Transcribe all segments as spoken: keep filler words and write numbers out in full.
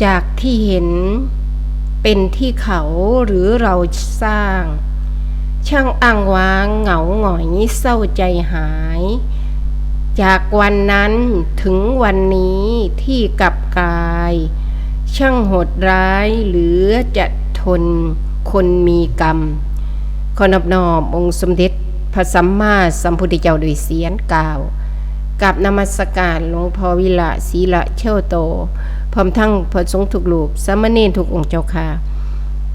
จากที่เห็นเป็นที่เขาหรือเราสร้าง ช่างอ้างว้างเหงาหงอยเศร้าใจหาย จากวันนั้นถึงวันนี้ที่กลับกลาย ช่างโหดร้ายเหลือจะทนคนมีกรรม ขอนอบน้อมองค์สมเด็จพระสัมมาสัมพุทธเจ้าโดยเสียงกล่าว กับนมัสการหลวงพ่อวิระ ศีระเชวโต พร้อมทั้งพระสงฆ์ทุกรูป สามเณรทุกองค์เจ้าค่ะ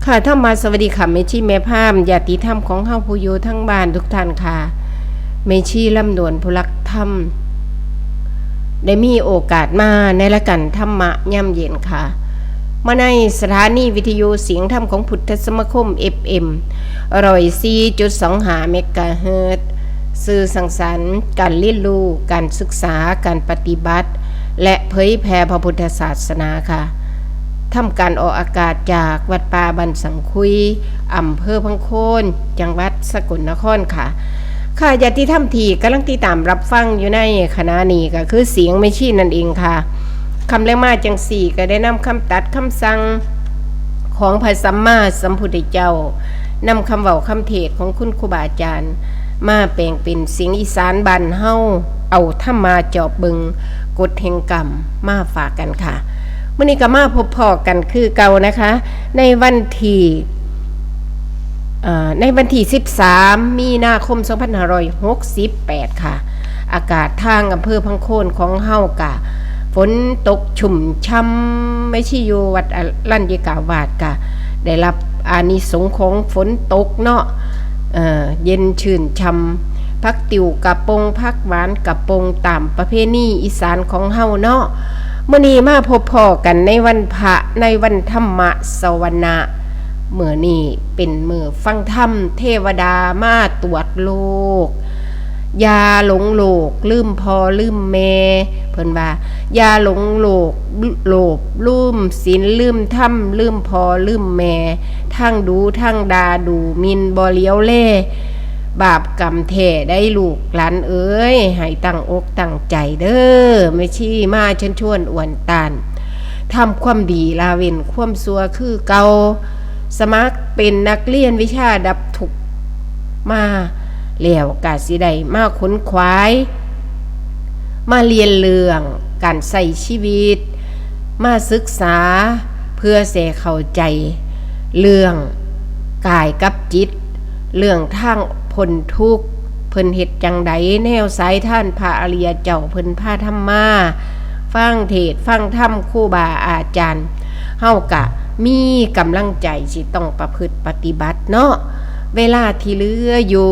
ค่ะ ธรรมะสวัสดีค่ะ แม่ชีแม่พราหมณ์ ญาติธรรมของเฮาผู้อยู่ทั้งบ้านทุกท่านค่ะ แม่ชีลำดวนผู้รักธรรม ได้มีโอกาสมาในรายการธรรมะยามเย็นค่ะ มาในสถานีวิทยุเสียงธรรมของพุทธสมาคม เอฟเอ็ม ร้อยสี่จุดสองห้า เมกะเฮิรตซ์ สื่อสังสรรค์ การเรียนรู้ การศึกษา การปฏิบัติ และเผยแผ่พระพุทธศาสนาค่ะ ทำการออกอากาศจากวัดป่าบ้านสังคุย อำเภอพังโคน จังหวัดสกลนครค่ะ ค่ะ ญาติธรรมที่กำลังติดตามรับฟังอยู่ในขณะนี้ก็คือเสียงแม่ชีนั่นเองค่ะ ค่ำแลงมาจั่งซี้ก็ได้นำคำตรัสคำสั่งของพระสัมมาสัมพุทธเจ้า นำคำเว้าคำเทศน์ของคุณครูบาอาจารย์ มาแปลงเป็นเสียงอีสานบ้านเฮา เอาธรรมาจอบเบิ่งกฎแห่งกรรมมาฝากกันค่ะ มื้อนี้ก็มาพบพ้อกันคือเก่านะคะ ในวันที่ เอ่อ ในวันที่สิบสาม มีนาคม สองพันห้าร้อยหกสิบแปด ค่ะ อากาศทางอำเภอพังโคนของเฮากะ ฝนตกชุ่มช่ำ แม่ชีอยู่วัดอรัญญิกาวาสกะ ได้รับอานิสงส์ของฝนตกเนาะ เอ่อ เย็นชื่นช่ำ ผักติ๋วกะปง ผักหวานกะปง ตามประเพณีอีสานของเฮาเนาะ มื้อนี้มาพบพ้อกันในวันพระ ในวันธรรมสวนะ มื้อนี้เป็นมื้อฟังธรรม เทวดามาตรวจโลก อย่าหลงโลก ลืมพ่อลืมแม่ เพิ่นว่า อย่าหลงโลก โลภ ลืมศีล ลืมธรรม ลืมพ่อลืมแม่ ทั้งดุทั้งด่า ดูหมิ่นบ่เหลียวแล บาปกรรมแท้ได้ลูกหลานเอ๋ย ให้ตั้งอกตั้งใจเด้อ แม่ชีมาเชิญชวนอวนต้าน ทำความดีละเว้นความชั่วคือเก่า สมัครเป็นนักเรียนวิชาดับทุกข์มา แล้วกะสิได้มาขนขวาย มาเรียนเรื่องการใช้ชีวิต มาศึกษาเพื่อสิเข้าใจเรื่องกายกับจิต เรื่องทางพ้นทุกข์ เพิ่นเฮ็ดจั่งใด แนวสายทานพระอริยเจ้าเพิ่นพาทำมา ฟังเทศน์ฟังธรรมครูบาอาจารย์ เฮากะมีกำลังใจสิต้องประพฤติปฏิบัติเนาะ เวลาที่เหลืออยู่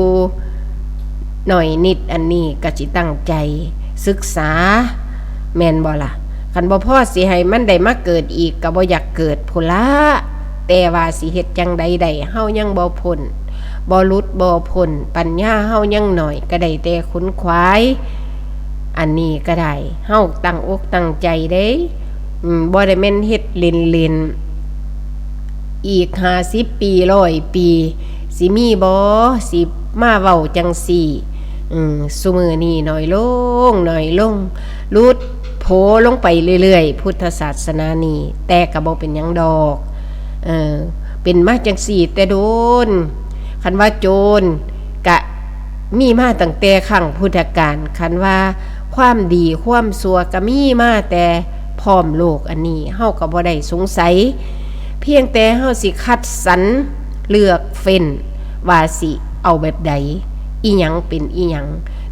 หน่อยนิดอันนี้ก็สิตั้งใจศึกษา แม่นบ่ล่ะ คันบ่พอสิให้มันได้มาเกิดอีกก็บ่อยากเกิดพุ้นละ แต่ว่าสิเฮ็ดจั่งใดได้ เฮายังบ่พ้น บ่หลุดบ่พ้น ปัญญาเฮายังน้อย ก็ได้แต่ขนขวาย อันนี้ก็ได้ เฮาตั้งอกตั้งใจเด้ อืม บ่ได้แม่นเฮ็ดเล่นๆ อีกห้าสิบปี ร้อยปี สิมีบ่ สิมาเว้าจั่งซี้ อืม ซุมื้อนี้น้อยลง น้อยลง หลุดโผลงไปเรื่อยๆ พุทธศาสนานี้ แต่ก็บ่เป็นหยังดอก เออ เป็นมาจั่งซี้แต่โดน คันว่าโจรกะมีมาตั้งแต่ครั้งพุทธกาล คันว่าความดีความชั่วกะมีมาแต่พร้อมโลกอันนี้ เฮาก็บ่ได้สงสัย เพียงแต่เฮาสิคัดสรรเลือกเฟ้นว่าสิเอาแบบใด อิหยังเป็นอิหยัง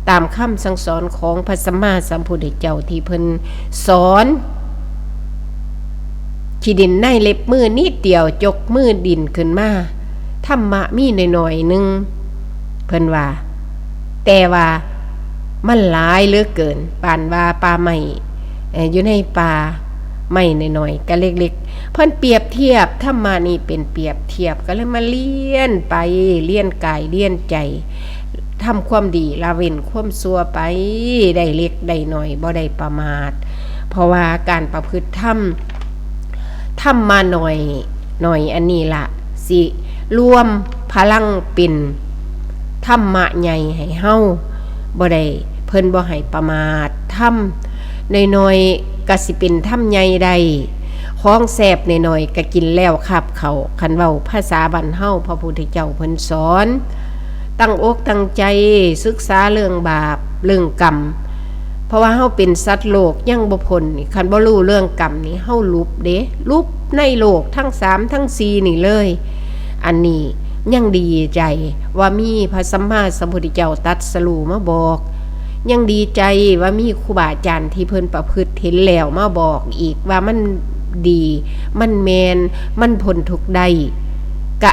ตามคำสั่งสอนของพระสัมมาสัมพุทธเจ้าที่เพิ่นสอน ขี้ดินในเล็บมือนิดเดียว จกมือดินขึ้นมา ธรรมะมีน้อยๆหนึ่ง เพิ่นว่า แต่ว่ามันหลายเหลือเกิน ปานว่าป่าไม้ เอ่อ อยู่ในป่าไม้น้อยๆกับเล็กๆ เพิ่นเปรียบเทียบธรรมะนี่เป็นเปรียบเทียบ ก็เลยมาเรียนไป เรียนกาย เรียนใจ ทำความดี ละเว้นความชั่วไป ได้เล็กได้น้อย บ่ได้ประมาท เพราะว่าการประพฤติธรรม ธรรมะน้อย น้อยอันนี้ล่ะ สิรวมพลังเป็นธรรมะใหญ่ให้เฮา บ่ได้ เพิ่นบ่ให้ประมาท ธรรมน้อยๆก็สิเป็นธรรมใหญ่ได้ ของแซ่บน้อยๆ ก็กินแล้วคาบข้าว คันเว้าภาษาบ้านเฮา พระพุทธเจ้าเพิ่นสอน ตั้งอกตั้งใจศึกษาเรื่องบาป เรื่องกรรม เพราะว่าเฮาเป็นสัตว์โลกยังบ่พ้นนี่ คันบ่รู้เรื่องกรรมนี่ เฮาหลุบเด้ หลุบในโลกทั้งสามทั้งสี่นี่เลย อันนี้ยังดีใจว่ามีพระสัมมาสัมพุทธเจ้าตรัสรู้มาบอก ยังดีใจว่ามีครูบาอาจารย์ที่เพิ่นประพฤติเห็นแล้วมาบอกอีกว่ามันดี มันแม่น มันพ้นทุกข์ได้ กะ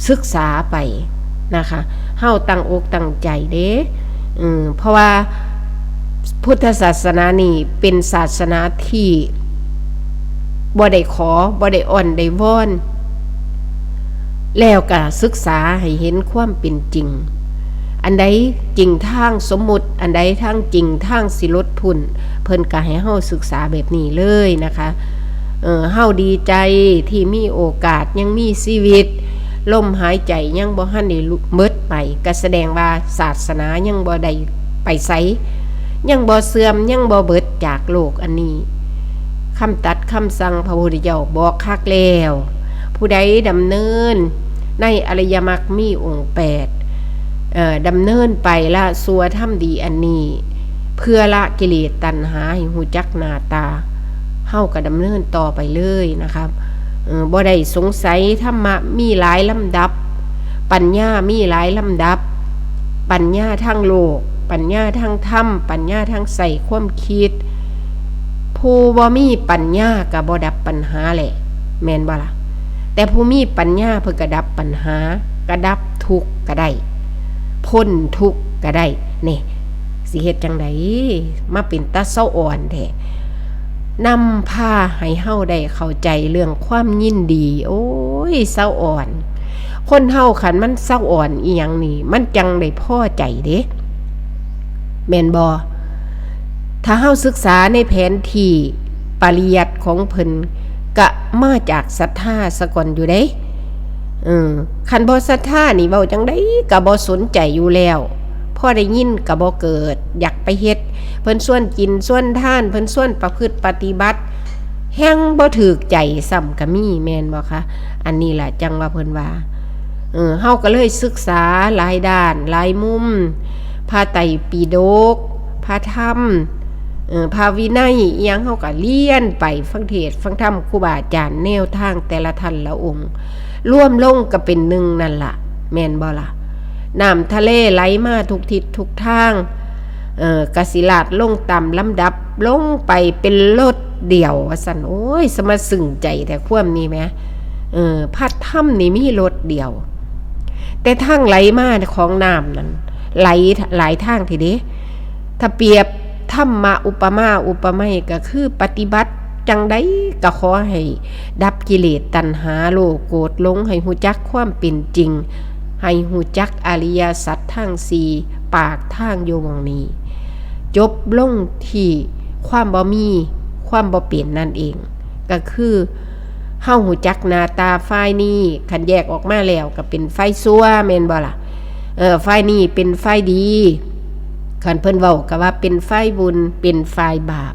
ศึกษาไปนะคะ เฮาตั้งอกตั้งใจเด้ อืม เพราะว่าพุทธศาสนานี่เป็นศาสนาที่บ่ได้ขอ บ่ได้อ้อนได้วอน แล้วก็ศึกษาให้เห็นความเป็นจริง อันใดจริงทางสมมุติ อันใดทางจริงทางสิหลุดพ้น เพิ่นก็ให้เฮาศึกษาแบบนี้เลยนะคะ เออ เฮาดีใจที่มีโอกาสยังมีชีวิต ลมหายใจยังบ่ทันได้หมดไป ก็แสดงว่าศาสนายังบ่ได้ไปไส ยังบ่เสื่อม ยังบ่เบิดจากโลกอันนี้ คำตรัสคำสั่งพระพุทธเจ้าบอกคักแล้ว ผู้ใดดำเนินในอริยมรรคมีองค์แปด เอ่อ ดำเนินไปละชั่วทำดีอันนี้ เพื่อละกิเลสตัณหาให้ฮู้จักหน้าตา เฮาก็ดำเนินต่อไปเลยนะครับ เอ่อ บ่ได้สงสัย ธรรมะมีหลายลำดับ ปัญญามีหลายลำดับ ปัญญาทางโลก ปัญญาทางธรรม ปัญญาทางใช้ความคิด ผู้บ่มีปัญญาก็บ่ดับปัญหาแหละ แม่นบ่ล่ะ แต่ผู้มีปัญญาเพิ่นก็ดับปัญหา ก็ดับทุกข์ก็ได้ พ้นทุกข์ก็ได้ นี่ สิเฮ็ดจั่งใด มาเป็นตาสะอ่อนแท้ นำพาให้เฮาได้เข้าใจเรื่องความยินดี โอ้ย สะอ่อน คนเฮาคันมันสะอ่อนอีหยังนี่ มันจั่งได้พอใจเด้ แม่นบ่ ถ้าเฮาศึกษาในแผนที่ปริยัติของเพิ่น กะมาจากศรัทธาซะก่อนอยู่เด้ เออ คันบ่ศรัทธานี่เว้าจั่งใดกะบ่สนใจอยู่แล้ว พอได้ยินกะบ่เกิด อยากไปเฮ็ด เพิ่นชวนกินชวนทาน เพิ่นชวนประพฤติปฏิบัติ แฮงบ่ถูกใจซ้ำกะมี แม่นบ่คะ อันนี้ล่ะจั่งว่าเพิ่นว่า เออ เฮาก็เลยศึกษาหลายด้านหลายมุม พระไตรปิฎก พระธรรม เออ พระวินัยอิหยัง เฮาก็เรียนไป ฟังเทศน์ฟังธรรมครูบาอาจารย์ แนวทางแต่ละท่านละองค์ รวมลงก็เป็นหนึ่งนั่นล่ะ แม่นบ่ล่ะ น้ำทะเลไหลมาทุกทิศทุกทาง เออ กะสิลาดลงตามลำดับ ลงไปเป็นรถเดียว ว่าซั่น โอ้ย สมาซึ่งใจแท้ความนี้แหม เออ พระธรรมนี่มีรถเดียว แต่ทางไหลมาของน้ำนั่น ไหลหลายทางทีเด้ ถ้าเปรียบธรรมะอุปมาอุปไมยก็คือปฏิบัติจั่งใดก็ขอให้ดับกิเลสตัณหาโลภโกรธหลง ให้ฮู้จักความเป็นจริง ให้ฮู้จักอริยสัจทั้งสี่ ปากทางอยู่หม่องนี้ จบลงที่ความบ่มี ความบ่เป็นนั่นเอง ก็คือเฮาฮู้จักหน้าตาฝ่ายนี้ คันแยกออกมาแล้วก็เป็นฝ่ายชั่ว แม่นบ่ล่ะ เออ ฝ่ายนี้เป็นฝ่ายดี คันเพิ่นเว้าก็ว่าเป็นฝ่ายบุญ เป็นฝ่ายบาป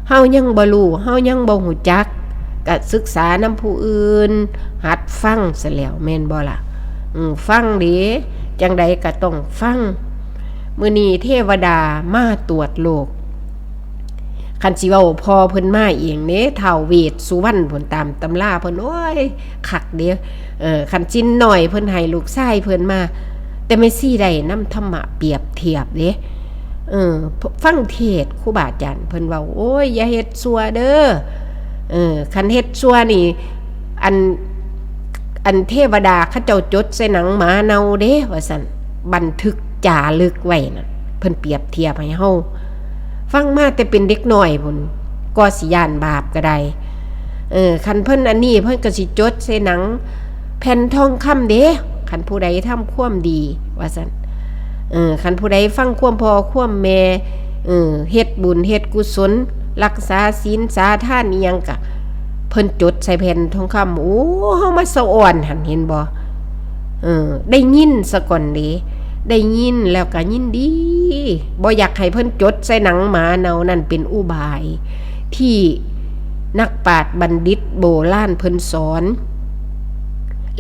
เฮายังบ่รู้ เฮายังบ่ฮู้จัก ก็ศึกษานำผู้อื่น หัดฟังซะแล้ว แม่นบ่ล่ะ อืม ฟังเด้ จั่งใดก็ต้องฟัง มื้อนี้เทวดามาตรวจโลก คันสิเว้าพ่อเพิ่นมาเองเด้ ท้าวเวสสุวรรณพุ้น ตามตำราเพิ่น โอ้ย คักเด้ เออ คันศีลน้อยเพิ่นให้ลูกชายเพิ่นมา แต่แม่ชีได้นำธรรมะเปรียบเทียบเด้ เออ ฟังเทศน์ครูบาอาจารย์เพิ่นเว้า โอ้ย อย่าเฮ็ดชั่วเด้อ เออ คันเฮ็ดชั่วนี่ อัน อันเทวดาเขาเจ้าจดใส่หนังหมาเน่าเด้ ว่าซั่น บันทึกจารึกไว้น่ะ เพิ่นเปรียบเทียบให้เฮาฟังมาแต่เป็นเด็กน้อยพุ้น ก็สิย้านบาปก็ได้ เออ คันเพิ่นอันนี้เพิ่นก็สิจดใส่หนังแผ่นทองคำเด้ คันผู้ใดทำความดี ว่าซั่น เออ คันผู้ใดฟังความพ่อความแม่ เออ เฮ็ดบุญเฮ็ดกุศล รักษาศีลสาทานอิหยังกะ เพิ่นจดใส่แผ่นทองคำ โอ้ เฮามาสะอ่อนหั่น เห็นบ่ เออ ได้ยินซะก่อนเด้ ได้ยินแล้วก็ยินดี บ่อยากให้เพิ่นจดใส่หนังหมาเน่า นั่นเป็นอุบาย ที่ นักปราชญ์บัณฑิตโบราณเพิ่นสอน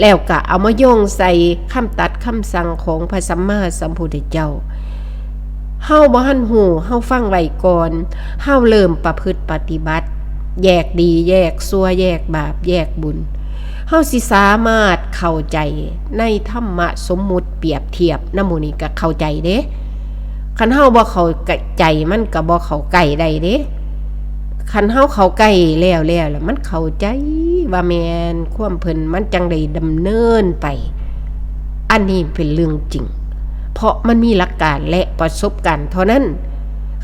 แล้วก็เอามาโยงใส่คำตรัสคำสั่งของพระสัมมาสัมพุทธเจ้า เฮาบ่ทันฮู้ เฮาฟังไว้ก่อน เฮาเริ่มประพฤติปฏิบัติ แยกดีแยกชั่ว แยกบาปแยกบุญ เฮาสิสามารถเข้าใจในธรรมะสมมุติเปรียบเทียบนำหมู่นี้ก็เข้าใจเด้ คันเฮาบ่เข้าใจมันก็บ่เข้าใกล้ได้เด้ คันเฮาเข้าใกล้แล้วแล้วล่ะ มันเข้าใจว่าแม่นความเพิ่น มันจั่งได้ดำเนินไป อันนี้เป็นเรื่องจริง เพราะมันมีหลักการและประสบการณ์เท่านั้น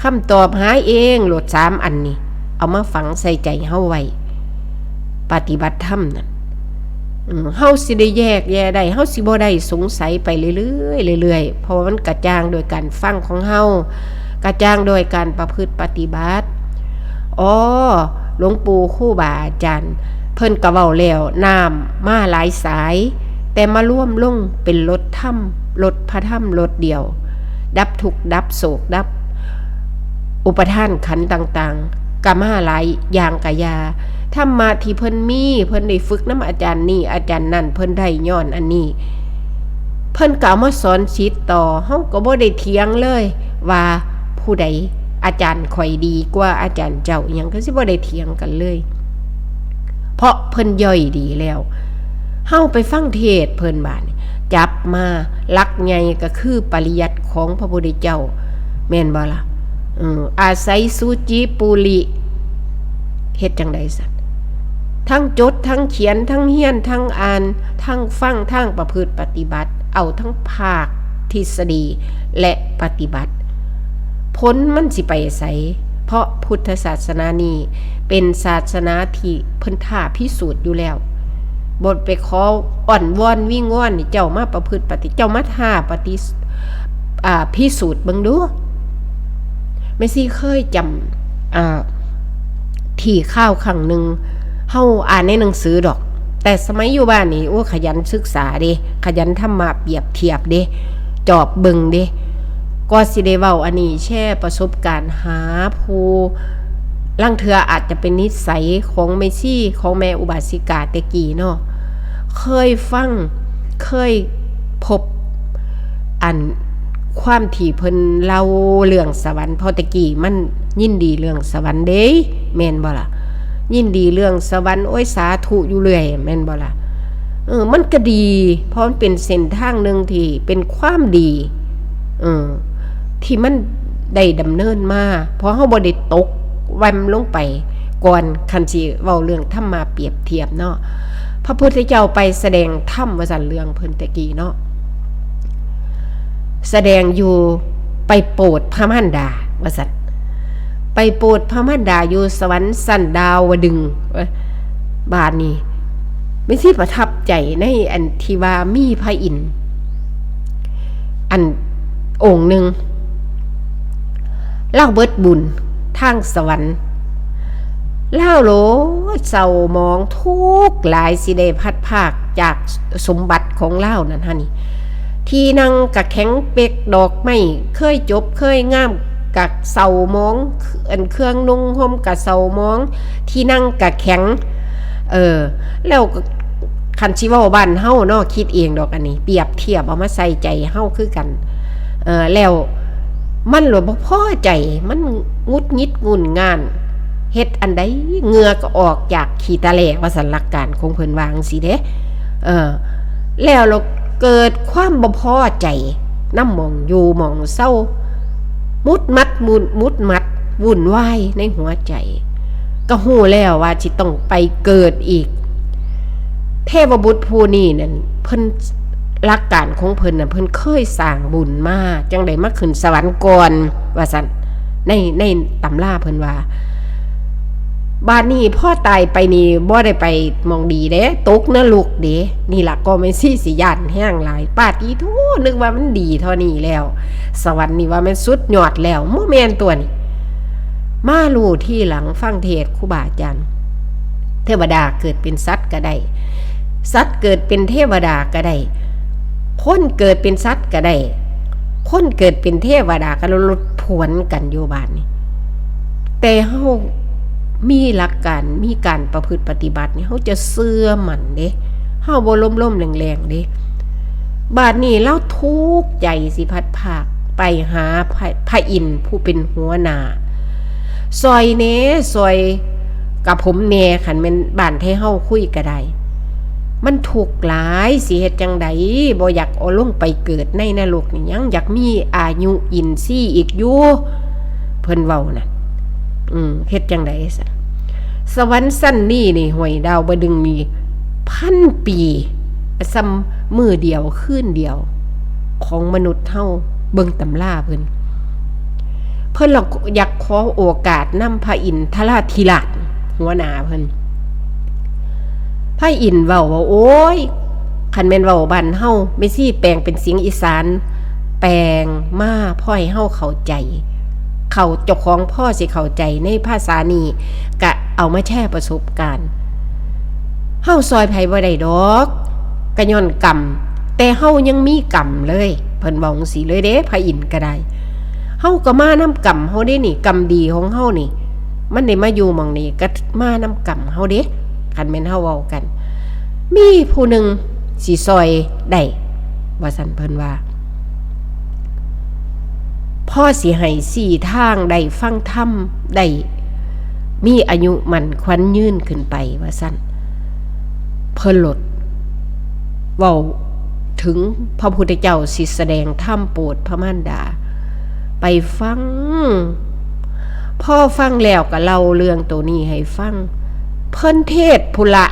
คำตอบหาเองโลด สามอันนี้ เอามาฝังใส่ใจเฮาไว้ ปฏิบัติธรรมนั่น อืม เฮาสิได้แยกแยะได้ เฮาสิบ่ได้สงสัยไปเรื่อยๆ เรื่อยๆ เพราะว่ามันกระจ่างโดยการฟังของเฮา กระจ่างโดยการประพฤติปฏิบัติ อ๋อ หลวงปู่ครูบาอาจารย์ เพิ่นก็เว้าแล้ว น้ำมาหลายสาย แต่มารวมลงเป็นรสธรรม รสพระธรรมรสเดียว ดับทุกข์ดับโศกดับ อุปาทานขันธ์ต่างๆ ก็มาหลายอย่างกะยา ธรรมะที่เพิ่นมี เพิ่นได้ฝึกนำอาจารย์นี่อาจารย์นั่น เพิ่นได้ย้อนอันนี้ เพิ่นก็เอามาสอนศิษย์ต่อ เฮาก็บ่ได้เถียงเลยว่าผู้ใดอาจารย์ข้อยดีกว่าอาจารย์เจ้า อิหยังก็สิบ่ได้เถียงกันเลย เพราะเพิ่นย่อยดีแล้ว เฮาไปฟังเทศน์เพิ่นบาดนี้ จับมาหลักใหญ่ก็คือปริยัติของพระพุทธเจ้า แม่นบ่ล่ะ เออ อาศัยสุจิปุริ เฮ็ดจั่งใดซั่น ทั้งจด ทั้งเขียน ทั้งเฮียน ทั้งอ่าน ทั้งฟัง ทั้งประพฤติปฏิบัติ เอาทั้งภาคทฤษฎีและปฏิบัติ ผลมันสิไปไส เพราะพุทธศาสนานี้เป็นศาสนาที่เพิ่นท้าพิสูจน์อยู่แล้ว บ่ไปขออ้อนวอนวิงวอนให้เจ้ามาประพฤติปฏิ เจ้ามาท้าปฏิ อ่า พิสูจน์เบิ่งดู แม่ชีเคยจำ อ่า ทีคราวครั้งหนึ่ง เฮาอ่านในหนังสือดอก แต่สมัยอยู่บ้านนี่ โอ้ ขยันศึกษาเด้ ขยันธรรมะเปรียบเทียบเด้ จอบเบิ่งเด้ ก็สิได้เว้าอันนี้ แชร์ประสบการณ์หาผู้ ลางเทื่ออาจจะเป็นนิสัยของแม่ชี ของแม่อุบาสิกาแต่กี้เนาะ เคยฟัง เคยพบ อัน ความที่เพิ่นเล่าเรื่องสวรรค์ เพราะแต่กี้มันยินดีเรื่องสวรรค์เด้ แม่นบ่ล่ะ ยินดีเรื่องสวรรค์ โอ้ย สาธุอยู่เรื่อย แม่นบ่ล่ะ เออ มันก็ดี เพราะมันเป็นเส้นทางหนึ่งที่เป็นความดี เออ ที่มันได้ดำเนินมา เพราะเฮาบ่ได้ตกแว่มลงไปก่อน คันสิเว้าเรื่องธรรมะเปรียบเทียบเนาะ พระพุทธเจ้าไปแสดงธรรมว่าซั่น เรื่องเพิ่นแต่กี้เนาะ แสดงอยู่ ไปโปรดพระมารดาว่าซั่น ไปโปรดพระมารดาอยู่สวรรค์ชั้นดาวดึงส์ เอ้ย บาดนี้แม่ชีประทับใจในอันที่ว่ามีพระอินทร์ อันองค์หนึ่ง ลาวเบิดบุญทางสวรรค์ ลาวโหลดเศร้าหมองทุกข์หลาย สิได้พลัดพรากจากสมบัติของลาวนั่นหั่นนี่ ที่นั่งกะแข็งเป๊ก ดอกไม้เคยจบเคยงามกะเศร้าหมอง อันเครื่องนุ่งห่มกะเศร้าหมอง ที่นั่งกะแข็ง เออ แล้วก็ คันสิเว้าบ้านเฮาเนาะ คิดเองดอกอันนี้ เปรียบเทียบเอามาใส่ใจเฮาคือกัน เอ่อ แล้วมันหลวบ่พอใจ มันหงุดหงิดงุนง่าน เฮ็ดอันใดเหงื่อก็ออกจากขี้ตาแหล่ ว่าซั่น หลักการของเพิ่นว่าจั่งซี้เด้ เออ แล้วเราเกิดความบ่พอใจนำหม่องอยู่หม่องเซา หงุดหงิดหงุดหงิด วุ่นวายในหัวใจ ก็ฮู้แล้วว่าสิต้องไปเกิดอีก เทพบุตรผู้นี้นั่น เพิ่น หลักการของเพิ่นน่ะ เพิ่นเคยสร้างบุญมา จั่งได้มาขึ้นสวรรค์ก่อน ว่าซั่น ใน ในตำราเพิ่นว่า บาดนี้พอตายไปนี่บ่ได้ไปหม่องดีเด้ ตกนรกเด้ นี่ล่ะก็แม่นสิ สิย้านแฮงหลาย ปาดอีโธ่ นึกว่ามันดีเท่านี้แล้ว สวรรค์นี่ว่าแม่นสุดยอดแล้ว บ่แม่นตัวนี่ มารู้ทีหลังฟังเทศน์ครูบาอาจารย์ เทวดาเกิดเป็นสัตว์ก็ได้ สัตว์เกิดเป็นเทวดาก็ได้ คนเกิดเป็นสัตว์ก็ได้ คนเกิดเป็นเทวดาก็ได้ ลดผวนกันอยู่บาดนี้ แต่เฮา มีหลักการ มีการประพฤติปฏิบัตินี่ เฮาจะเชื่อมั่นเด้ เฮาบ่ล้มๆแรงๆเด้ บาดนี้ลาวทุกข์ใจสิพลัดพราก ไปหาพระ พระอินทร์ผู้เป็นหัวหน้า ซอยแหน่ ซอยกับผมแหน่ คันแม่นบ้านไทเฮาคุยก็ได้ มันทุกข์หลาย สิเฮ็ดจั่งใด บ่อยากเอาลงไปเกิดในนรกนี่ ยังอยากมีอายุอินทรีย์อีกอยู่ เพิ่นเว้านั่น อืม เฮ็ดจั่งใดซะ สวรรค์ชั้นนี้นี่ ห้วยดาวดึงส์นี่ พันปี ส่ำมื้อเดียวคืนเดียว ของมนุษย์เฮา เบิ่งตำราเพิ่น เพิ่นละอยากขอโอกาสนำพระอินทราธิราช หัวหน้าเพิ่น พระอินทร์เว้าว่า โอ้ย คันแม่นเว้าบ้านเฮา แม่ชีแปลงเป็นเสียงอีสาน แปลงมาพอให้เฮาเข้าใจ เข้า เจ้าของพอสิเข้าใจในภาษานี้ กะเอามาแชร์ประสบการณ์ เฮาซอยไผบ่ได้ดอก กะย้อนกรรม แต่เฮายังมีกรรมเลย เพิ่นเว้าจั่งซี้เลยเด้ พระอินทร์ก็ได้ เฮาก็มานำกรรมเฮาเด้นี่ กรรมดีของเฮานี่ มันได้มาอยู่หม่องนี้ ก็มานำกรรมเฮาเด้ คันแม่นเฮาเว้ากัน มีผู้หนึ่งสิซอยได้ ว่าซั่นเพิ่นว่า พอสิให้ชี้ทางได้ ฟังธรรมได้ มีอายุมั่นขวัญยืนขึ้นไป ว่าซั่น เพิ่นโลดเว้าถึงพระพุทธเจ้าสิแสดงธรรมโปรดพระมารดา ไปฟัง พอฟังแล้วก็เล่าเรื่องโตนี้ให้ฟัง เพิ่นเทศน์พุ้นละ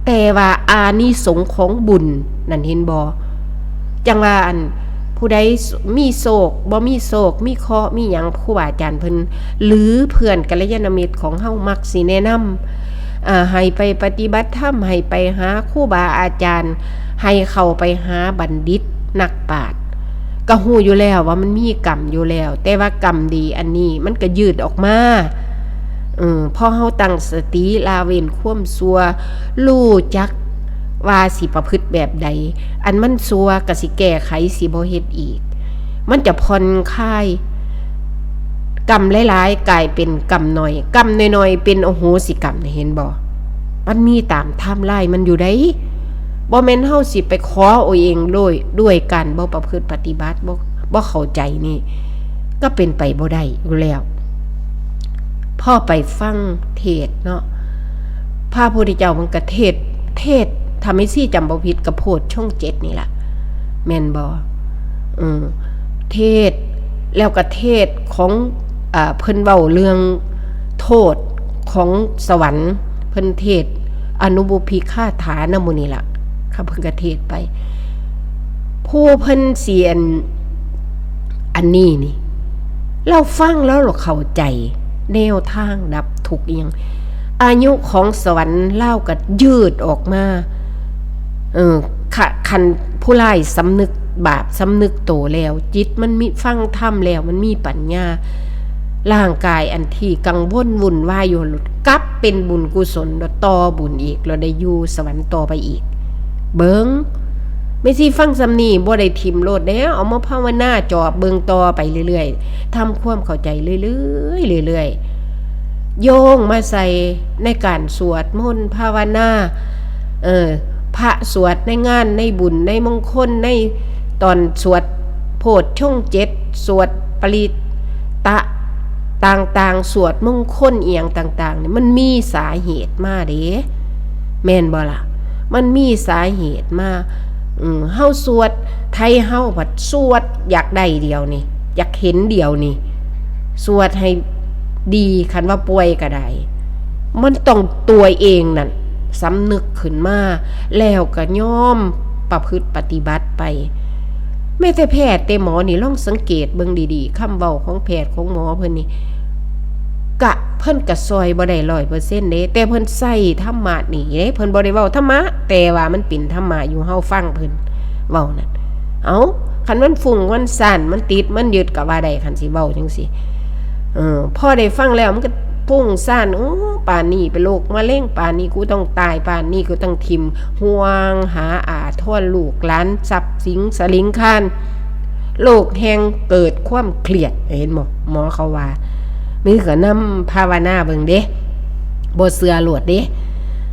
แต่ว่าอานิสงส์ของบุญนั่น เห็นบ่ จั่งว่าอัน ผู้ใดมีโชค บ่มีโชค มีเคราะห์ มีหยัง ครูบาอาจารย์เพิ่น หรือเพื่อนกัลยาณมิตรของเฮามักสิแนะนำ อ่า ให้ไปปฏิบัติธรรม ให้ไปหาครูบาอาจารย์ ให้เข้าไปหาบัณฑิตนักปราชญ์ ก็ฮู้อยู่แล้วว่ามันมีกรรมอยู่แล้ว แต่ว่ากรรมดีอันนี้มันก็ยืดออกมา เออ พอเฮาตั้งสติละเว้นความชั่ว รู้จักว่าสิประพฤติแบบใด อันมันชั่วก็สิแก้ไข สิบ่เฮ็ดอีก มันจะผ่อนคลาย กรรมหลายๆ กลายเป็นกรรมน้อย กรรมน้อยๆ เป็นอโหสิกรรม เห็นบ่ มันมีตามไทม์ไลน์มันอยู่ได๋ บ่แม่นเฮาสิไปขอเอาเองโดย ด้วยการบ่ประพฤติปฏิบัติ บ่ บ่เข้าใจนี่ ก็เป็นไปบ่ได้อยู่แล้ว พอไปฟังเทศน์เนาะ พระพุทธเจ้ามันก็เทศน์ เทศน์ ถ้าแม่ชีจำบ่ผิดก็โพชฌงค์เจ็ดนี่ล่ะ แม่นบ่ เออ เทศน์ แล้วก็เทศน์ของ อ่า เพิ่นเว้าเรื่องโทษของสวรรค์ เพิ่นเทศน์อนุบุพพิคาถานำหมู่นี่ล่ะ ค่ะ เพิ่นก็เทศน์ไป ผู้เพิ่นสิอัน อันนี้นี่ ลาวฟังแล้วลาวเข้าใจแนวทางดับทุกข์อิหยัง อายุของสวรรค์ลาวก็ยืดออกมา เออ ขะ- คันผู้ร้ายสำนึกบาปสำนึกโตแล้ว จิตมันมี ฟังธรรมแล้วมันมีปัญญา ร่างกายอันที่กังวลวุ่นวายอยู่ กลับเป็นบุญกุศล แล้วต่อบุญอีก แล้วได้อยู่สวรรค์ต่อไปอีก เบิ่ง แม่ชีฟังส่ำนี้บ่ได้ถิ่มโลดเด้ เอามาภาวนาจอบเบิ่งต่อไปเรื่อยๆ ทำความเข้าใจเรื่อยๆ เรื่อยๆ โยงมาใส่ในการสวดมนต์ภาวนา เออ พระสวดในงานในบุญในมงคล ในตอนสวดโพชฌงค์เจ็ด สวดปริตตะต่างๆ สวดมงคลอิหยังต่างๆ นี่ มันมีสาเหตุมาเด้ แม่นบ่ล่ะ มันมีสาเหตุมา อืม เฮาสวด ไทเฮาบัดสวดอยากได้เดี๋ยวนี้ อยากเห็นเดี๋ยวนี้ สวดให้ดี คันว่าป่วยก็ได้ มันต้องตัวเองนั่นสำนึกขึ้นมา แล้วก็ยอมประพฤติปฏิบัติไป แม้แต่แพทย์แต่หมอนี่ ลองสังเกตเบิ่งดีๆ คำเว้าของแพทย์ของหมอเพิ่นนี่ กะ เพิ่นกะซอยบ่ได้ร้อยเปอร์เซ็นต์เด้ แต่เพิ่นใช้ธรรมะนี่เด้ เพิ่นบ่ได้เว้าธรรมะ แต่ว่ามันเป็นธรรมะอยู่ เฮาฟังเพิ่นเว้านั่น เอ้า คันมันฟุ้งมันซ่าน มันติดมันยึดก็ว่าได้ คันสิเว้าจั่งซี้ เออ พอได้ฟังแล้วมันก็ฟุ้งซ่าน โอ้ ป่านนี้เป็นโรคมะเร็ง ป่านนี้กูต้องตาย ป่านนี้กูต้องถิ่มห่วงหาอาทรลูกหลาน ทรัพย์สินสลิงคาร โรคแห่งเกิดความเครียด เห็นบ่ หมอเขาว่า นี่ก็นำภาวนาเบิ่งเด้ บ่เชื่อโลดเด้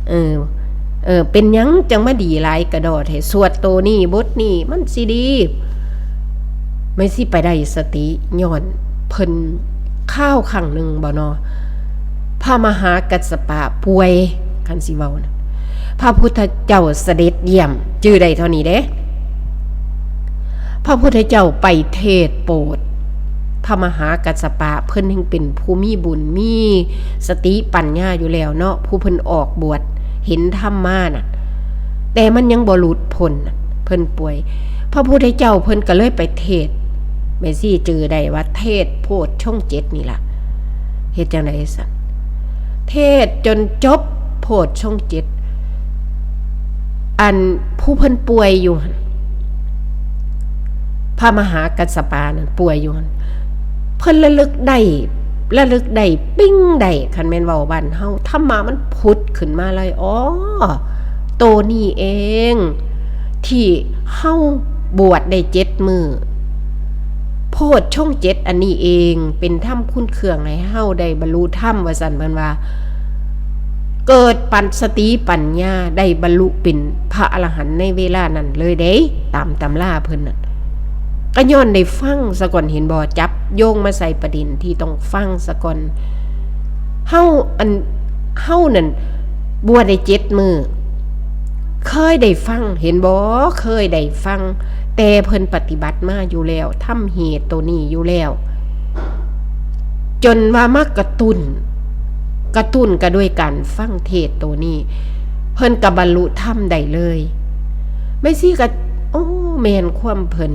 เออ เออ เป็นหยังจังมาดีหลายกะดอแท้ สวดโตนี้บทนี้มันสิดี แม่ชีไปได้สติย้อนเพิ่นคราวครั้งหนึ่งบ่นอ พระมหากัสสปะป่วย คันสิเว้านะ พระพุทธเจ้าเสด็จเยี่ยม จื่อได้เท่านี้เด้ พระพุทธเจ้าไปเทศน์โปรด พระมหากัสสปะ เพิ่นแฮ่งเป็นผู้มีบุญ มีสติปัญญาอยู่แล้วเนาะ ผู้เพิ่นออกบวชเห็นธรรมมาน่ะ แต่มันยังบ่หลุดพ้นน่ะ เพิ่นป่วย พระพุทธเจ้าเพิ่นก็เลยไปเทศน์ แม่ชีจื่อได้ว่าเทศน์โพชฌงค์เจ็ดนี่ล่ะ เฮ็ดจั่งใด๋ซั่น เทศน์จนจบโพชฌงค์เจ็ด อันผู้เพิ่นป่วยอยู่หั่น พระมหากัสสปะนั่นป่วยอยู่หั่น เพิ่นระลึกได้ ระลึกได้ปิ๊งได้ คันแม่นเว้าบ้านเฮา ธรรมะมันผุดขึ้นมาเลย อ๋อ โตนี้เอง ที่เฮาบวชได้เจ็ดมื้อ โพชฌงค์เจ็ดอันนี้เอง เป็นธรรมคุณเครื่องให้เฮาได้บรรลุธรรม ว่าซั่นเพิ่นว่า เกิดปัญ สติปัญญา ได้บรรลุเป็นพระอรหันต์ในเวลานั้นเลยเด้ ตามตำราเพิ่นน่ะ ก็ย้อนได้ฟังซะก่อน เห็นบ่ จับโยงมาใส่ประเด็นที่ต้องฟังซะก่อน เฮา อัน เฮานั่นบวชได้เจ็ดมื้อ เคยได้ฟัง เห็นบ่ เคยได้ฟัง แต่เพิ่นปฏิบัติมาอยู่แล้ว ทำเหตุตัวนี้อยู่แล้ว จนว่ามากระตุ้น กระตุ้นก็ด้วยการฟังเทศน์ตัวนี้ เพิ่นก็บรรลุธรรมได้เลย แม่ชีก็ โอ้ แม่นความเพิ่น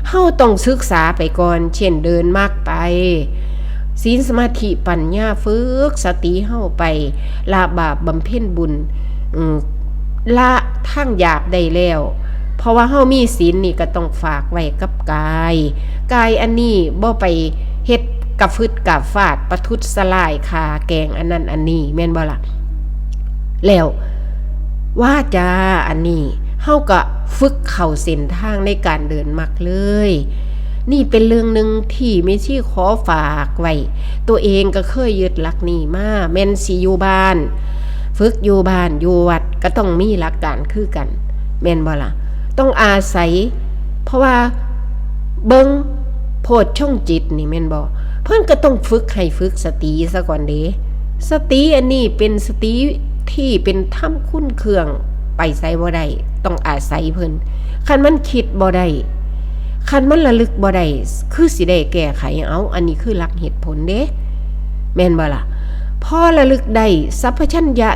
เฮาต้องศึกษาไปก่อน เช่นเดินมรรคไป ศีลสมาธิปัญญา ฝึกสติเฮาไป ละบาปบำเพ็ญบุญ อืม ละทางหยาบได้แล้ว เพราะว่าเฮามีศีลนี่ก็ต้องฝากไว้กับกาย กายอันนี้บ่ไปเฮ็ดกะฟึดกะฟาด ประทุษร้าย ฆ่าแกล้งอันนั้นอันนี้ แม่นบ่ล่ะ แล้ววาจาอันนี้ เฮาก็ฝึกเข้าเส้นทางในการเดินมรรคเลย นี่เป็นเรื่องหนึ่งที่แม่ชีขอฝากไว้ ตัวเองก็เคยยึดหลักนี้มา แม่นสิอยู่บ้าน ฝึกอยู่บ้าน อยู่วัด ก็ต้องมีหลักการคือกัน แม่นบ่ล่ะ ต้องอาศัย เพราะว่าเบิ่งโพชฌงค์เจ็ดนี่แม่นบ่ เพิ่นก็ต้องฝึกให้ฝึกสติซะก่อนเด้ สติอันนี้เป็นสติที่เป็นธรรมคุณเครื่อง ไปไสบ่ได้ ต้องอาศัยเพิ่น คันมันคิดบ่ได้ คันมันระลึกบ่ได้ คือสิได้แก้ไขเอา อันนี้คือหลักเหตุผลเด้ แม่นบ่ล่ะ พอระลึกได้สัพพัญญะ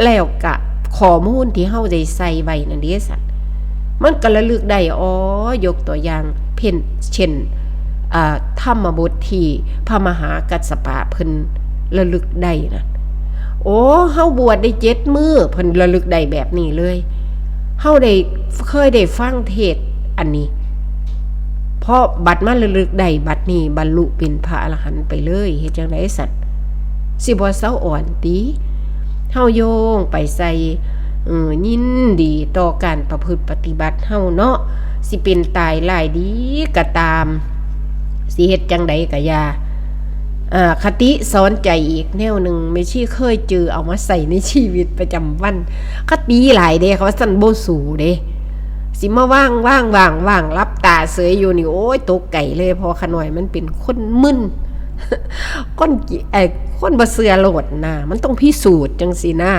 แล้วกะข้อมูลที่เฮาได้ใส่ไว้นั่นเด้สัน มันก็ระลึกได้ อ๋อ ยกตัวอย่าง เพ่น เช่น อ่า ธรรมบทที่พระมหากัสสปะเพิ่นระลึกได้นะ โอ้ เฮาบวชได้เจ็ดมื้อ เพิ่นระลึกได้แบบนี้เลย เฮาได้เคยได้ฟังเทศน์อันนี้ เพราะบัดมาระลึกได้ บัดนี้บรรลุเป็นพระอรหันต์ไปเลย เฮ็ดจั่งใด๋สัน สิบ่เซาอ่อนติ เฮาโยงไปใส่ เออ ยินดีต่อการประพฤติปฏิบัติเฮาเนาะ สิเป็นตายร้ายดีก็ตาม สิเฮ็ดจั่งใด๋ก็อย่า อ่า คติสอนใจอีกแนวหนึ่ง แม่ชีเคยเจอเอามาใส่ในชีวิตประจำวัน คติหลายเด้ เขาว่าซั่น บ่สู้เด้ สิมาว่าง ว่าง ว่าง ว่าง หลับตาเสยอยู่นี่ โอ้ย ตกไกลเลย เพราะข้าน้อยมันเป็นคนมึน คนกิ ไอ้ คนบ่เชื่อโลดนะ มันต้องพิสูจน์จั่งซี้นะ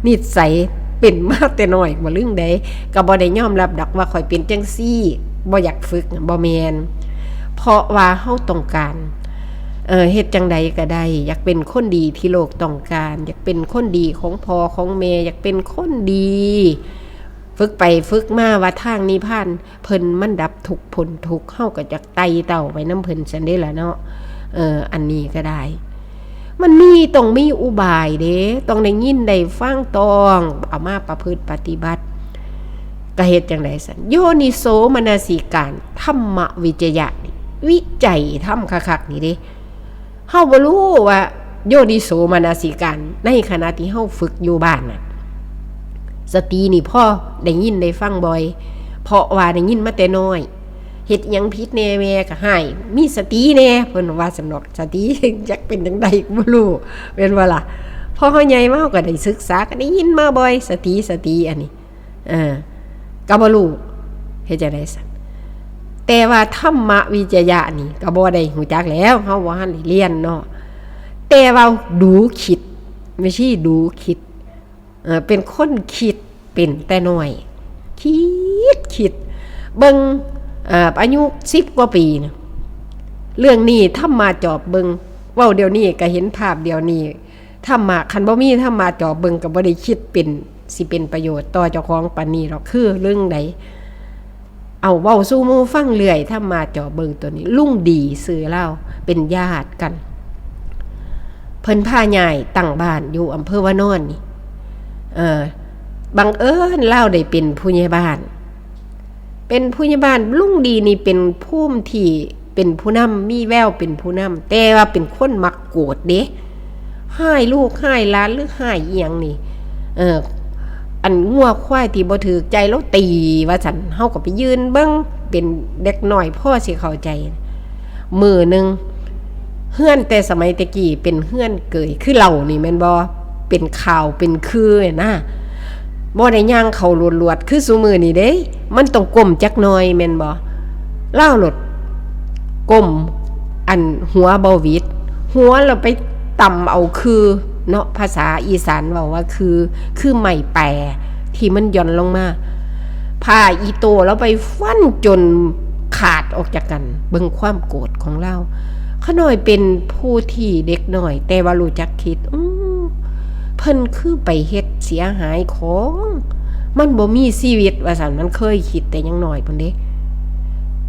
นิสัยเป็นมาแต่น้อยบ่ลึงใด ก็บ่ได้ยอมรับดอกว่าข้อยเป็นจั่งซี้ บ่อยากฝึก บ่แม่น เพราะว่าเฮาต้องการ เอ่อ เฮ็ดจั่งใดก็ได้ อยากเป็นคนดีที่โลกต้องการ อยากเป็นคนดีของพ่อของแม่ อยากเป็นคนดี ฝึกไปฝึกมาว่าทางนิพพานเพิ่นมันดับทุกข์พ้นทุกข์ เฮาก็จักไต่เต้าไปนำเพิ่นซั้นเด้ล่ะเนาะ เออ อันนี้ก็ได้ มันมี ต้องมีอุบายเด้ ต้องได้ยินได้ฟัง ต้องเอามาประพฤติปฏิบัติ ก็เฮ็ดจั่งใด๋ซั้น โยนิโสมนสิการ ธรรมวิจยะนี่ วิจัยธรรมคักๆ นี่เด้ เฮาบ่รู้ว่าโยนิโสมนสิการ ในขณะที่เฮาฝึกอยู่บ้านน่ะ สตินี่พอได้ยินได้ฟังบ่อย เพราะว่าได้ยินมาแต่น้อย เฮ็ดหยังผิดแน่แม่ก็ให้มีสติแน่ เพิ่นว่าซั่นดอก สติจักเป็นจั่งใด๋บ่รู้ แม่นบ่ล่ะ พอเฮาใหญ่มาเฮาก็ได้ศึกษา ก็ได้ยินมาบ่อย สติ สติ อันนี้ เออ ก็บ่รู้ เฮ็ดจั่งใด๋ซั่น แต่ว่าธรรมวิจยะนี่ก็บ่ได้รู้จักแล้ว เฮาบ่ทันได้เรียนเนาะ แต่ว่าดูคิด แม่ชีดูคิด เอ่อ เป็นคนคิดเป็นแต่น้อย คิด คิด เบิ่ง เอ่อ อายุสิบกว่าปีนะ เรื่องนี้ธรรมะจอบเบิ่ง เว้าเดี๋ยวนี้ก็เห็นภาพเดี๋ยวนี้ ธรรมะ คันบ่มีธรรมะจอบเบิ่งก็บ่ได้คิดเป็น สิเป็นประโยชน์ต่อเจ้าของปานนี้ดอก คือเรื่องใด เอาเว้าสู่หมู่ฟังเรื่อย ธรรมะจอบเบิ่งตัวนี้ ลุงดีชื่อลาว เป็นญาติกัน เพิ่นพาย้ายตั้งบ้านอยู่อำเภอวานอนนี่ เอ่อ บังเอิญลาวได้เป็นผู้ใหญ่บ้าน เป็นผู้ใหญ่บ้าน ลุงดีนี่เป็นภูมิที่เป็นผู้นำ มีแววเป็นผู้นำ แต่ว่าเป็นคนมักโกรธเด้ ฮ้ายลูกฮ้ายหลานหรือฮ้ายอีหยังนี่ เอ่อ อันงัวควายที่บ่ถูกใจลาวตีว่าซั่น เฮาก็ไปยืนเบิ่ง เป็นเด็กน้อยพอสิเข้าใจ มื้อหนึ่ง เฮือนแต่สมัยแต่กี้เป็นเฮือนเกย คือเล้านี่แม่นบ่ เป็นข่าวเป็นคือนะ บ่ได้ย่างเข้าลวดๆ คือซุมื้อนี้เด้ มันต้องก้มจักหน่อยแม่นบ่ ลาวโลดก้ม อันหัวบ่หวิด หัวแล้วไปตำเอาคือเนาะ ภาษาอีสานเว้าว่าคือ คือไม้แปรที่มันหย่อนลงมา ผ้าอีโต้ลาวไปฟันจนขาดออกจากกัน เบิ่งความโกรธของลาว ข้าน้อยเป็นผู้ที่เด็กน้อย แต่ว่ารู้จักคิด อืม เพิ่นคือไปเฮ็ดเสียหายของ มันบ่มีชีวิตว่าซั่น มันเคยคิดแต่ยังน้อยพุ้นเด้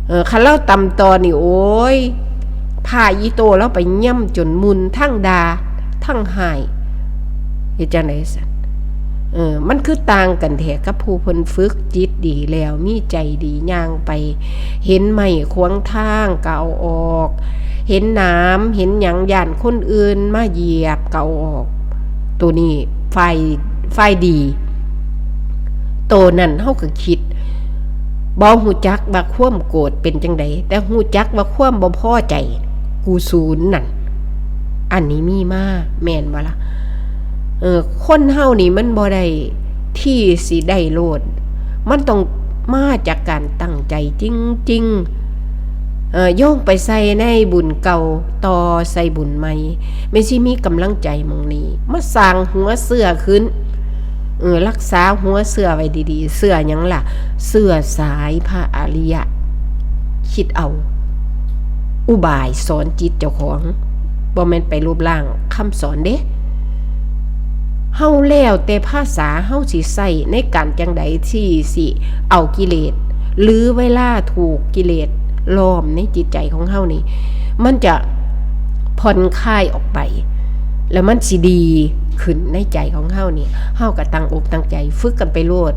เออ คันลาวตำต่อนี่ โอ้ย ผ้าอีโต้ลาวไปย่ำจนมุ่น ทั้งด่า ทั้งฮ้าย เฮ็ดจั่งใด๋ซั่น เออ มันคือต่างกันแท้กับผู้เพิ่นฝึกจิตดีแล้ว มีใจดีย่างไป เห็นไม้ขวางทางก็เอาออก เห็นหนาม เห็นหยังย้านคนอื่นมาเหยียบก็เอาออก ตัวนี้ฝ่าย ฝ่ายดี โตนั้นเฮาก็คิด บ่ฮู้จักว่าความโกรธเป็นจั่งใด แต่ฮู้จักว่าความบ่พอใจ กูสูนนั่น อันนี้มีมา แม่นบ่ล่ะ เออ คนเฮานี่มันบ่ได้ที่สิได้โลด มันต้องมาจากการตั้งใจจริงๆ เอ่อ โยงไปใส่ในบุญเก่า ต่อใส่บุญใหม่ แม่นสิมีกำลังใจหม่องนี้ มาสร้างหัวเสื้อขึ้น เออ รักษาหัวเสื้อไว้ดีๆ เสื้อหยังล่ะ เสื้อสายพระอริยะ คิดเอา อุบายสอนจิตเจ้าของ บ่แม่นไปลบล้างคำสอนเด้ เฮาแล้วแต่ภาษาเฮาสิใช้ในการจั่งใดที่สิเอากิเลส หรือเวลาถูกกิเลสล้อมในจิตใจของเฮานี่ มันจะผ่อนคลายออกไป แล้วมันสิดีขึ้นในใจของเฮานี่ เฮาก็ตั้งอกตั้งใจฝึกกันไปโลด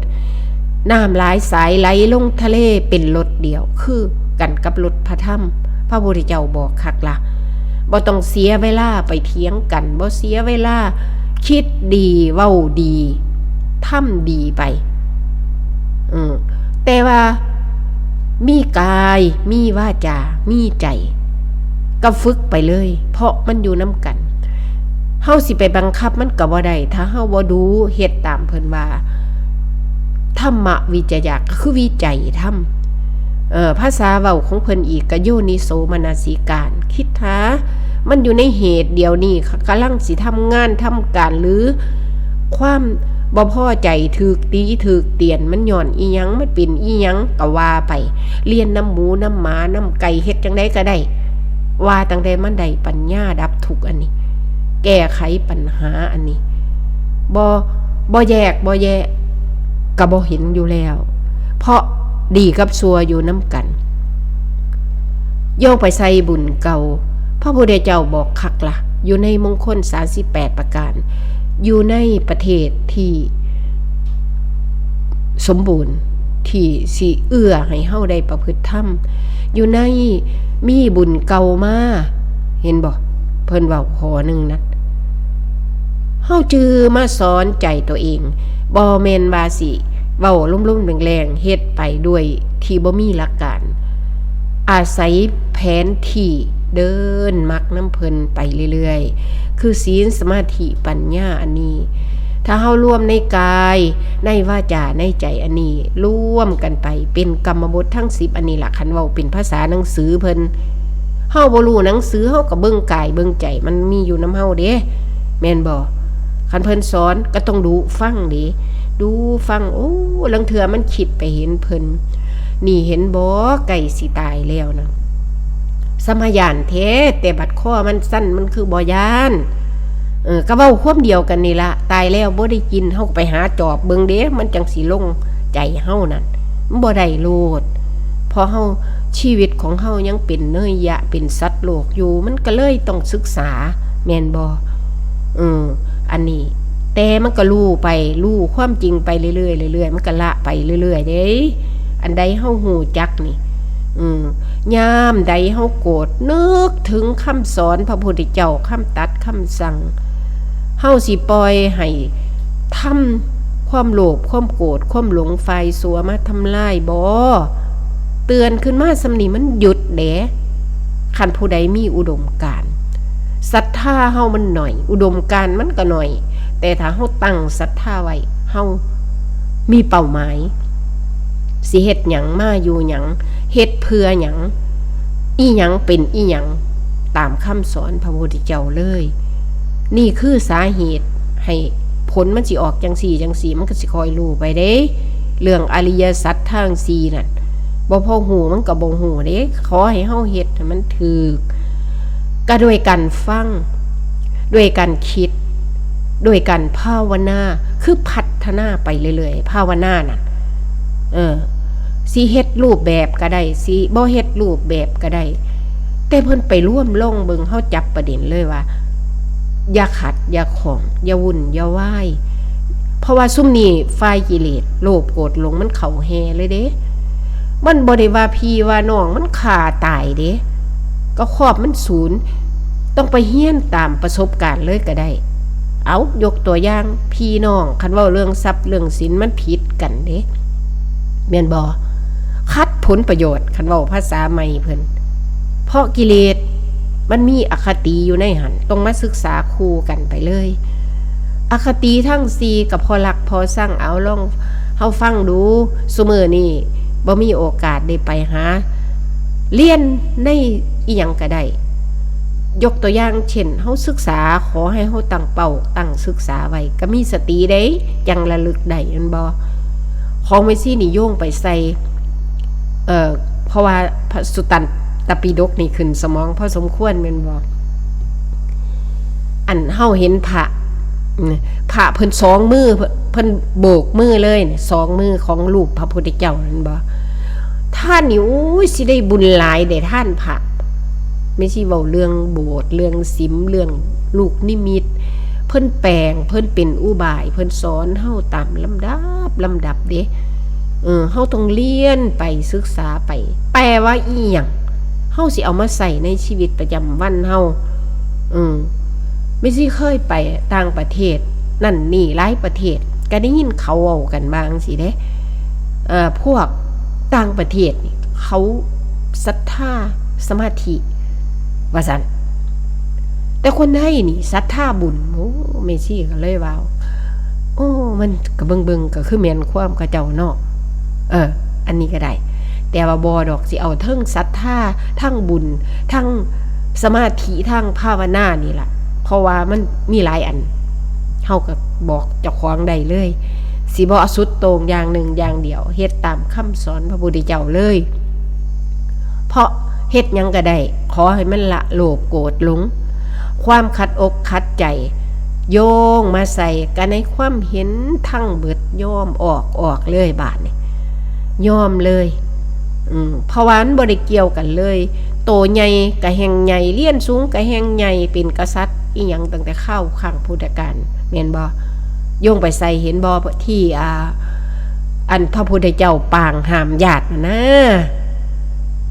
น้ำหลายสายไหลลงทะเลเป็นรถเดียว คือกันกับรถพระธรรม พระพุทธเจ้าบอกคักละ บ่ต้องเสียเวลาไปเถียงกัน บ่เสียเวลาคิดดี เว้าดี ทำดีไป อืม แต่ว่ามีกาย มีวาจา มีใจ ก็ฝึกไปเลย เพราะมันอยู่นำกัน เฮาสิไปบังคับมันก็บ่ได้ ถ้าเฮาบ่ดูเฮ็ดตามเพิ่นว่า ธรรมวิจยะ ก็คือวิจัยธรรม เอ่อ ภาษาเว้าของเพิ่นอีกก็โยนิโสมนสิการ คิดหา มันอยู่ในเหตุเดี๋ยวนี้ กำลังสิทำงานทำการ หรือความบ่พอใจ ถูกติถูกเตียน มันย้อนอีหยัง มันเป็นอีหยังก็ว่าไป เลียนนำหมูนำหมานำไก่ เฮ็ดจั่งใดก็ได้ ว่าตั้งแต่มันได้ปัญญาดับทุกข์อันนี้ แก้ไขปัญหาอันนี้ บ่ บ่แยกบ่แยะ ก็บ่เห็นอยู่แล้ว เพราะดีกับชั่วอยู่นำกัน โยงไปใส่บุญเก่า พระพุทธเจ้าบอกคักละ อยู่ในมงคลสามสิบแปดประการ อยู่ในประเทศที่สมบูรณ์ ที่สิเอื้อให้เฮาได้ประพฤติธรรม อยู่ในมีบุญเก่ามา เห็นบ่ เพิ่นเว้าข้อหนึ่งนะ เฮาจื่อมาสอนใจตัวเอง บ่แม่นว่าสิเว้าลุ่มๆแรงๆ เฮ็ดไปด้วยที่บ่มีหลักการ อาศัยแผนที่ เดินมรรคนำเพิ่นไปเรื่อยๆ คือศีล สมาธิ ปัญญาอันนี้ ถ้าเฮารวมในกาย ในวาจา ในใจอันนี้ รวมกันไปเป็นกรรมบททั้งสิบอันนี้ล่ะ คันเว้าเป็นภาษาหนังสือเพิ่น เฮาบ่รู้หนังสือ เฮาก็เบิ่งกายเบิ่งใจ มันมีอยู่นำเฮาเด้ แม่นบ่ คันเพิ่นสอนก็ต้องดูฟังเด้ ดูฟัง โอ้ ลางเทื่อมันคิดไปเห็นเพิ่น นี่เห็นบ่ ใกล้สิตายแล้วนะ สมาย้านแท้ แต่บัดคอมันสั้นมันคือบ่ย้าน เออ ก็เว้าความเดียวกันนี่ละ ตายแล้วบ่ได้กิน เฮาก็ไปหาจอบเบิ่งเด้ มันจังสิลงใจเฮานั่น มันบ่ได้โลด เพราะเฮา ชีวิตของเฮายังเป็นเนยยะ เป็นสัตว์โลกอยู่ มันก็เลยต้องศึกษา แม่นบ่ เออ อันนี้ แต่มันก็รู้ไป รู้ความจริงไปเรื่อยๆ เรื่อยๆ มันก็ละไปเรื่อยๆ เด้ อันใดเฮาฮู้จักนี่ อืม ยามใดเฮาโกรธ นึกถึงคำสอนพระพุทธเจ้า คำตรัส คำสั่ง เฮาสิปล่อยให้ธรรม ความโลภ ความโกรธ ความหลง ฝ่ายชั่วมาทำลายบ่ เตือนขึ้นมาส่ำนี้มันหยุดเด้ คันผู้ใดมีอุดมการณ์ ศรัทธาเฮามันน้อย อุดมการณ์มันก็น้อย แต่ถ้าเฮาตั้งศรัทธาไว้ เฮามีเป้าหมาย สิเฮ็ดหยัง มาอยู่หยัง เฮ็ดเพื่อหยัง อิหยังเป็นอิหยัง ตามคำสอนพระพุทธเจ้าเลย นี่คือสาเหตุให้ผลมันสิออกจังซี่จังซี่ มันก็สิค่อยรู้ไปเด้ เรื่องอริยสัจทั้งสี่นั่น บ่พอฮู้มันก็บ่ฮู้เด้ ขอให้เฮาเฮ็ดให้มันถูก ก็ด้วยการฟัง ด้วยการคิด ด้วยการภาวนา คือพัฒนาไปเรื่อยๆ ภาวนาน่ะ เออ สิเฮ็ดรูปแบบก็ได้ สิบ่เฮ็ดรูปแบบก็ได้ แต่เพิ่นไปรวมลงเบิ่ง เฮาจับประเด็นเลยว่า อย่าขัด อย่าข้อง อย่าวุ่น อย่าวาย เพราะว่าซุมนี้ฝ่ายกิเลส โลภ โกรธ หลง มันเข้าแห่เลยเด้ มันบ่ได้ว่าพี่ว่าน้อง มันฆ่าตายเด้ ก็ครอบมันสูญ ต้องไปเฮียนตามประสบการณ์เลยก็ได้ เอา ยกตัวอย่าง พี่น้อง คันเว้าเรื่องทรัพย์เรื่องสิน มันผิดกันเด้ แม่นบ่ ขัดผลประโยชน์ คันเว้าภาษาใหม่เพิ่น เพราะกิเลสมันมีอคติอยู่ในหั้น ต้องมาศึกษาคู่กันไปเลย อคติทั้งสี่ก็พอรักพอซัง เอาลองเฮาฟังดู ซุมื้อนี้บ่มีโอกาสได้ไปหาเรียนในอิหยังก็ได้ ยกตัวอย่างเช่น เฮาศึกษา ขอให้เฮาตั้งเป้า ตั้งศึกษาไว้ ก็มีสติเด้ จั่งระลึกได้ แม่นบ่ ของแม่ชีนี่โยงไปใส่ เอ่อ เพราะว่าพระสุตตันตปิฎกนี่ขึ้นสมองพอสมควรแม่นบ่ อันเฮาเห็นพระ อืม พระเพิ่นสองมือ เพิ่น เพิ่นโบกมือเลยนี่ สองมือของรูปพระพุทธเจ้าแม่นบ่ ทานนี่ โอ้ย สิได้บุญหลายเด้ ทานพระ แม่ชีเว้าเรื่องโบสถ์ เรื่องศีล เรื่องลูกนิมิต เพิ่นแปลง เพิ่นเป็นอุบาย เพิ่นสอนเฮาตามลำดับ ลำดับเด้ เออ เฮาต้องเรียนไปศึกษาไป แปลว่าอีหยัง เฮาสิเอามาใช้ในชีวิตประจำวันเฮา เออ แม่ชีเคยไปต่างประเทศ นั่นนี่หลายประเทศ ก็ได้ยินเขาเว้ากันว่าจั่งซี้เด้ เอ่อ พวกต่างประเทศนี่เขาศรัทธาสมาธิ ว่าซั่น แต่คนไทยนี่ศรัทธาบุญ โอ้ แม่ชีก็เลยว่า โอ้ มันก็เบิ่งๆ ก็คือแม่นความเขาเจ้าเนาะ เออ อันนี้ก็ได้ แต่ว่าบ่ดอก สิเอาเทิงศรัทธา ทั้งบุญ ทั้งสมาธิ ทั้งภาวนานี่ล่ะ เพราะว่ามันมีหลายอัน เฮาก็บอกเจ้าของได้เลย สิบ่เอาสุดโต่งอย่างหนึ่งอย่างเดียว เฮ็ดตามคำสอนพระพุทธเจ้าเลย เพราะเฮ็ดหยังก็ได้ ขอให้มันละโลภโกรธหลง ความขัดอกขัดใจ โยงมาใส่กันในความเห็นทั้งเบิด ยอมออก ออกเลยบาดนี้ ยอมเลย อืม เพราะว่ามันบ่ได้เกี่ยวกันเลย โตใหญ่ก็แฮ่งใหญ่ เรียนสูงก็แฮ่งใหญ่ เป็นกษัตริย์อิหยังตั้งแต่คราวครั้งพุทธกาล แม่นบ่ โยงไปใส่เห็นบ่ ที่ อ่า อันพระพุทธเจ้าปางห้ามญาติน่ะนะ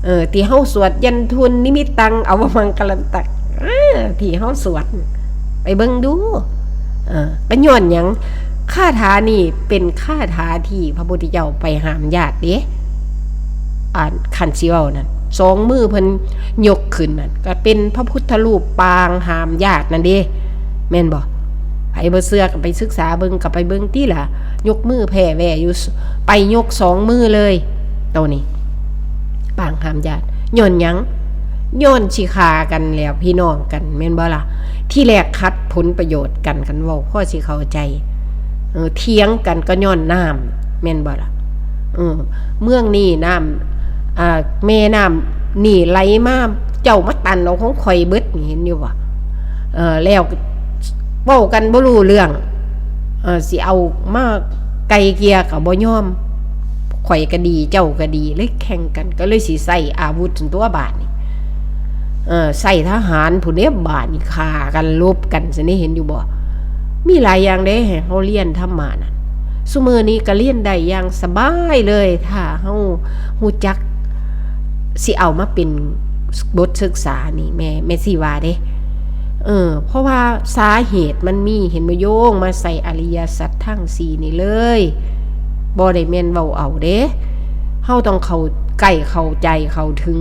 เออ ที่เฮาสวด ยันทุนนิมิตตัง อวมังคลันตัง เออ ที่เฮาสวด ไปเบิ่งดู เออ ก็ย้อนหยัง คาถานี่เป็นคาถาที่พระพุทธเจ้าไปห้ามญาติเด้ อ่าน คันสิเว้านั่น สองมือเพิ่นยกขึ้นนั่น ก็เป็นพระพุทธรูปปางห้ามญาตินั่นเด้ แม่นบ่ ไผบ่เชื่อก็ไปศึกษาเบิ่ง ก็ไปเบิ่งติล่ะ ยกมือแผ่แว่อยู่ ไปยกสองมือเลย โตนี้ ปางห้ามญาติ ย้อนหยัง ย้อนสิฆ่ากันแล้ว พี่น้องกัน แม่นบ่ล่ะ ที่แรกขัดผลประโยชน์กัน คันเว้าพอสิเข้าใจ เออ เถียงกันก็ย้อนน้ำ แม่นบ่ล่ะ เออ เมืองนี้น้ำ อ่า แม่น้ำนี่ไหลมา เจ้ามาตันเอาของข่อยเบิดนี่ เห็นอยู่บ่ เออ แล้วเว้ากันบ่รู้เรื่อง เออ สิเอามาไกล่เกลี่ยก็บ่ยอม ข่อยก็ดี เจ้าก็ดี เลยแข่งกัน ก็เลยสิใช้อาวุธซั่นตั๊วบาดนี่ เออ ใช้ทหารพู้นเด้ บาดนี่ฆ่ากัน รบกัน ซั่นนี่ เห็นอยู่บ่ มีหลายอย่างเด้ ให้เฮาเรียนธรรมะน่ะ ซุมื้อนี้ก็เรียนได้อย่างสบายเลย ถ้าเฮารู้จักสิเอามาเป็นบทศึกษานี่ แม่ แม่ชีว่าเด้ เออ เพราะว่าสาเหตุมันมี เห็นบ่ โยงมาใส่อริยสัจทั้งสี่นี่เลย บ่ได้แม่นเว้าเอาเด้ เฮาต้องเข้าใกล้เข้าใจเข้าถึง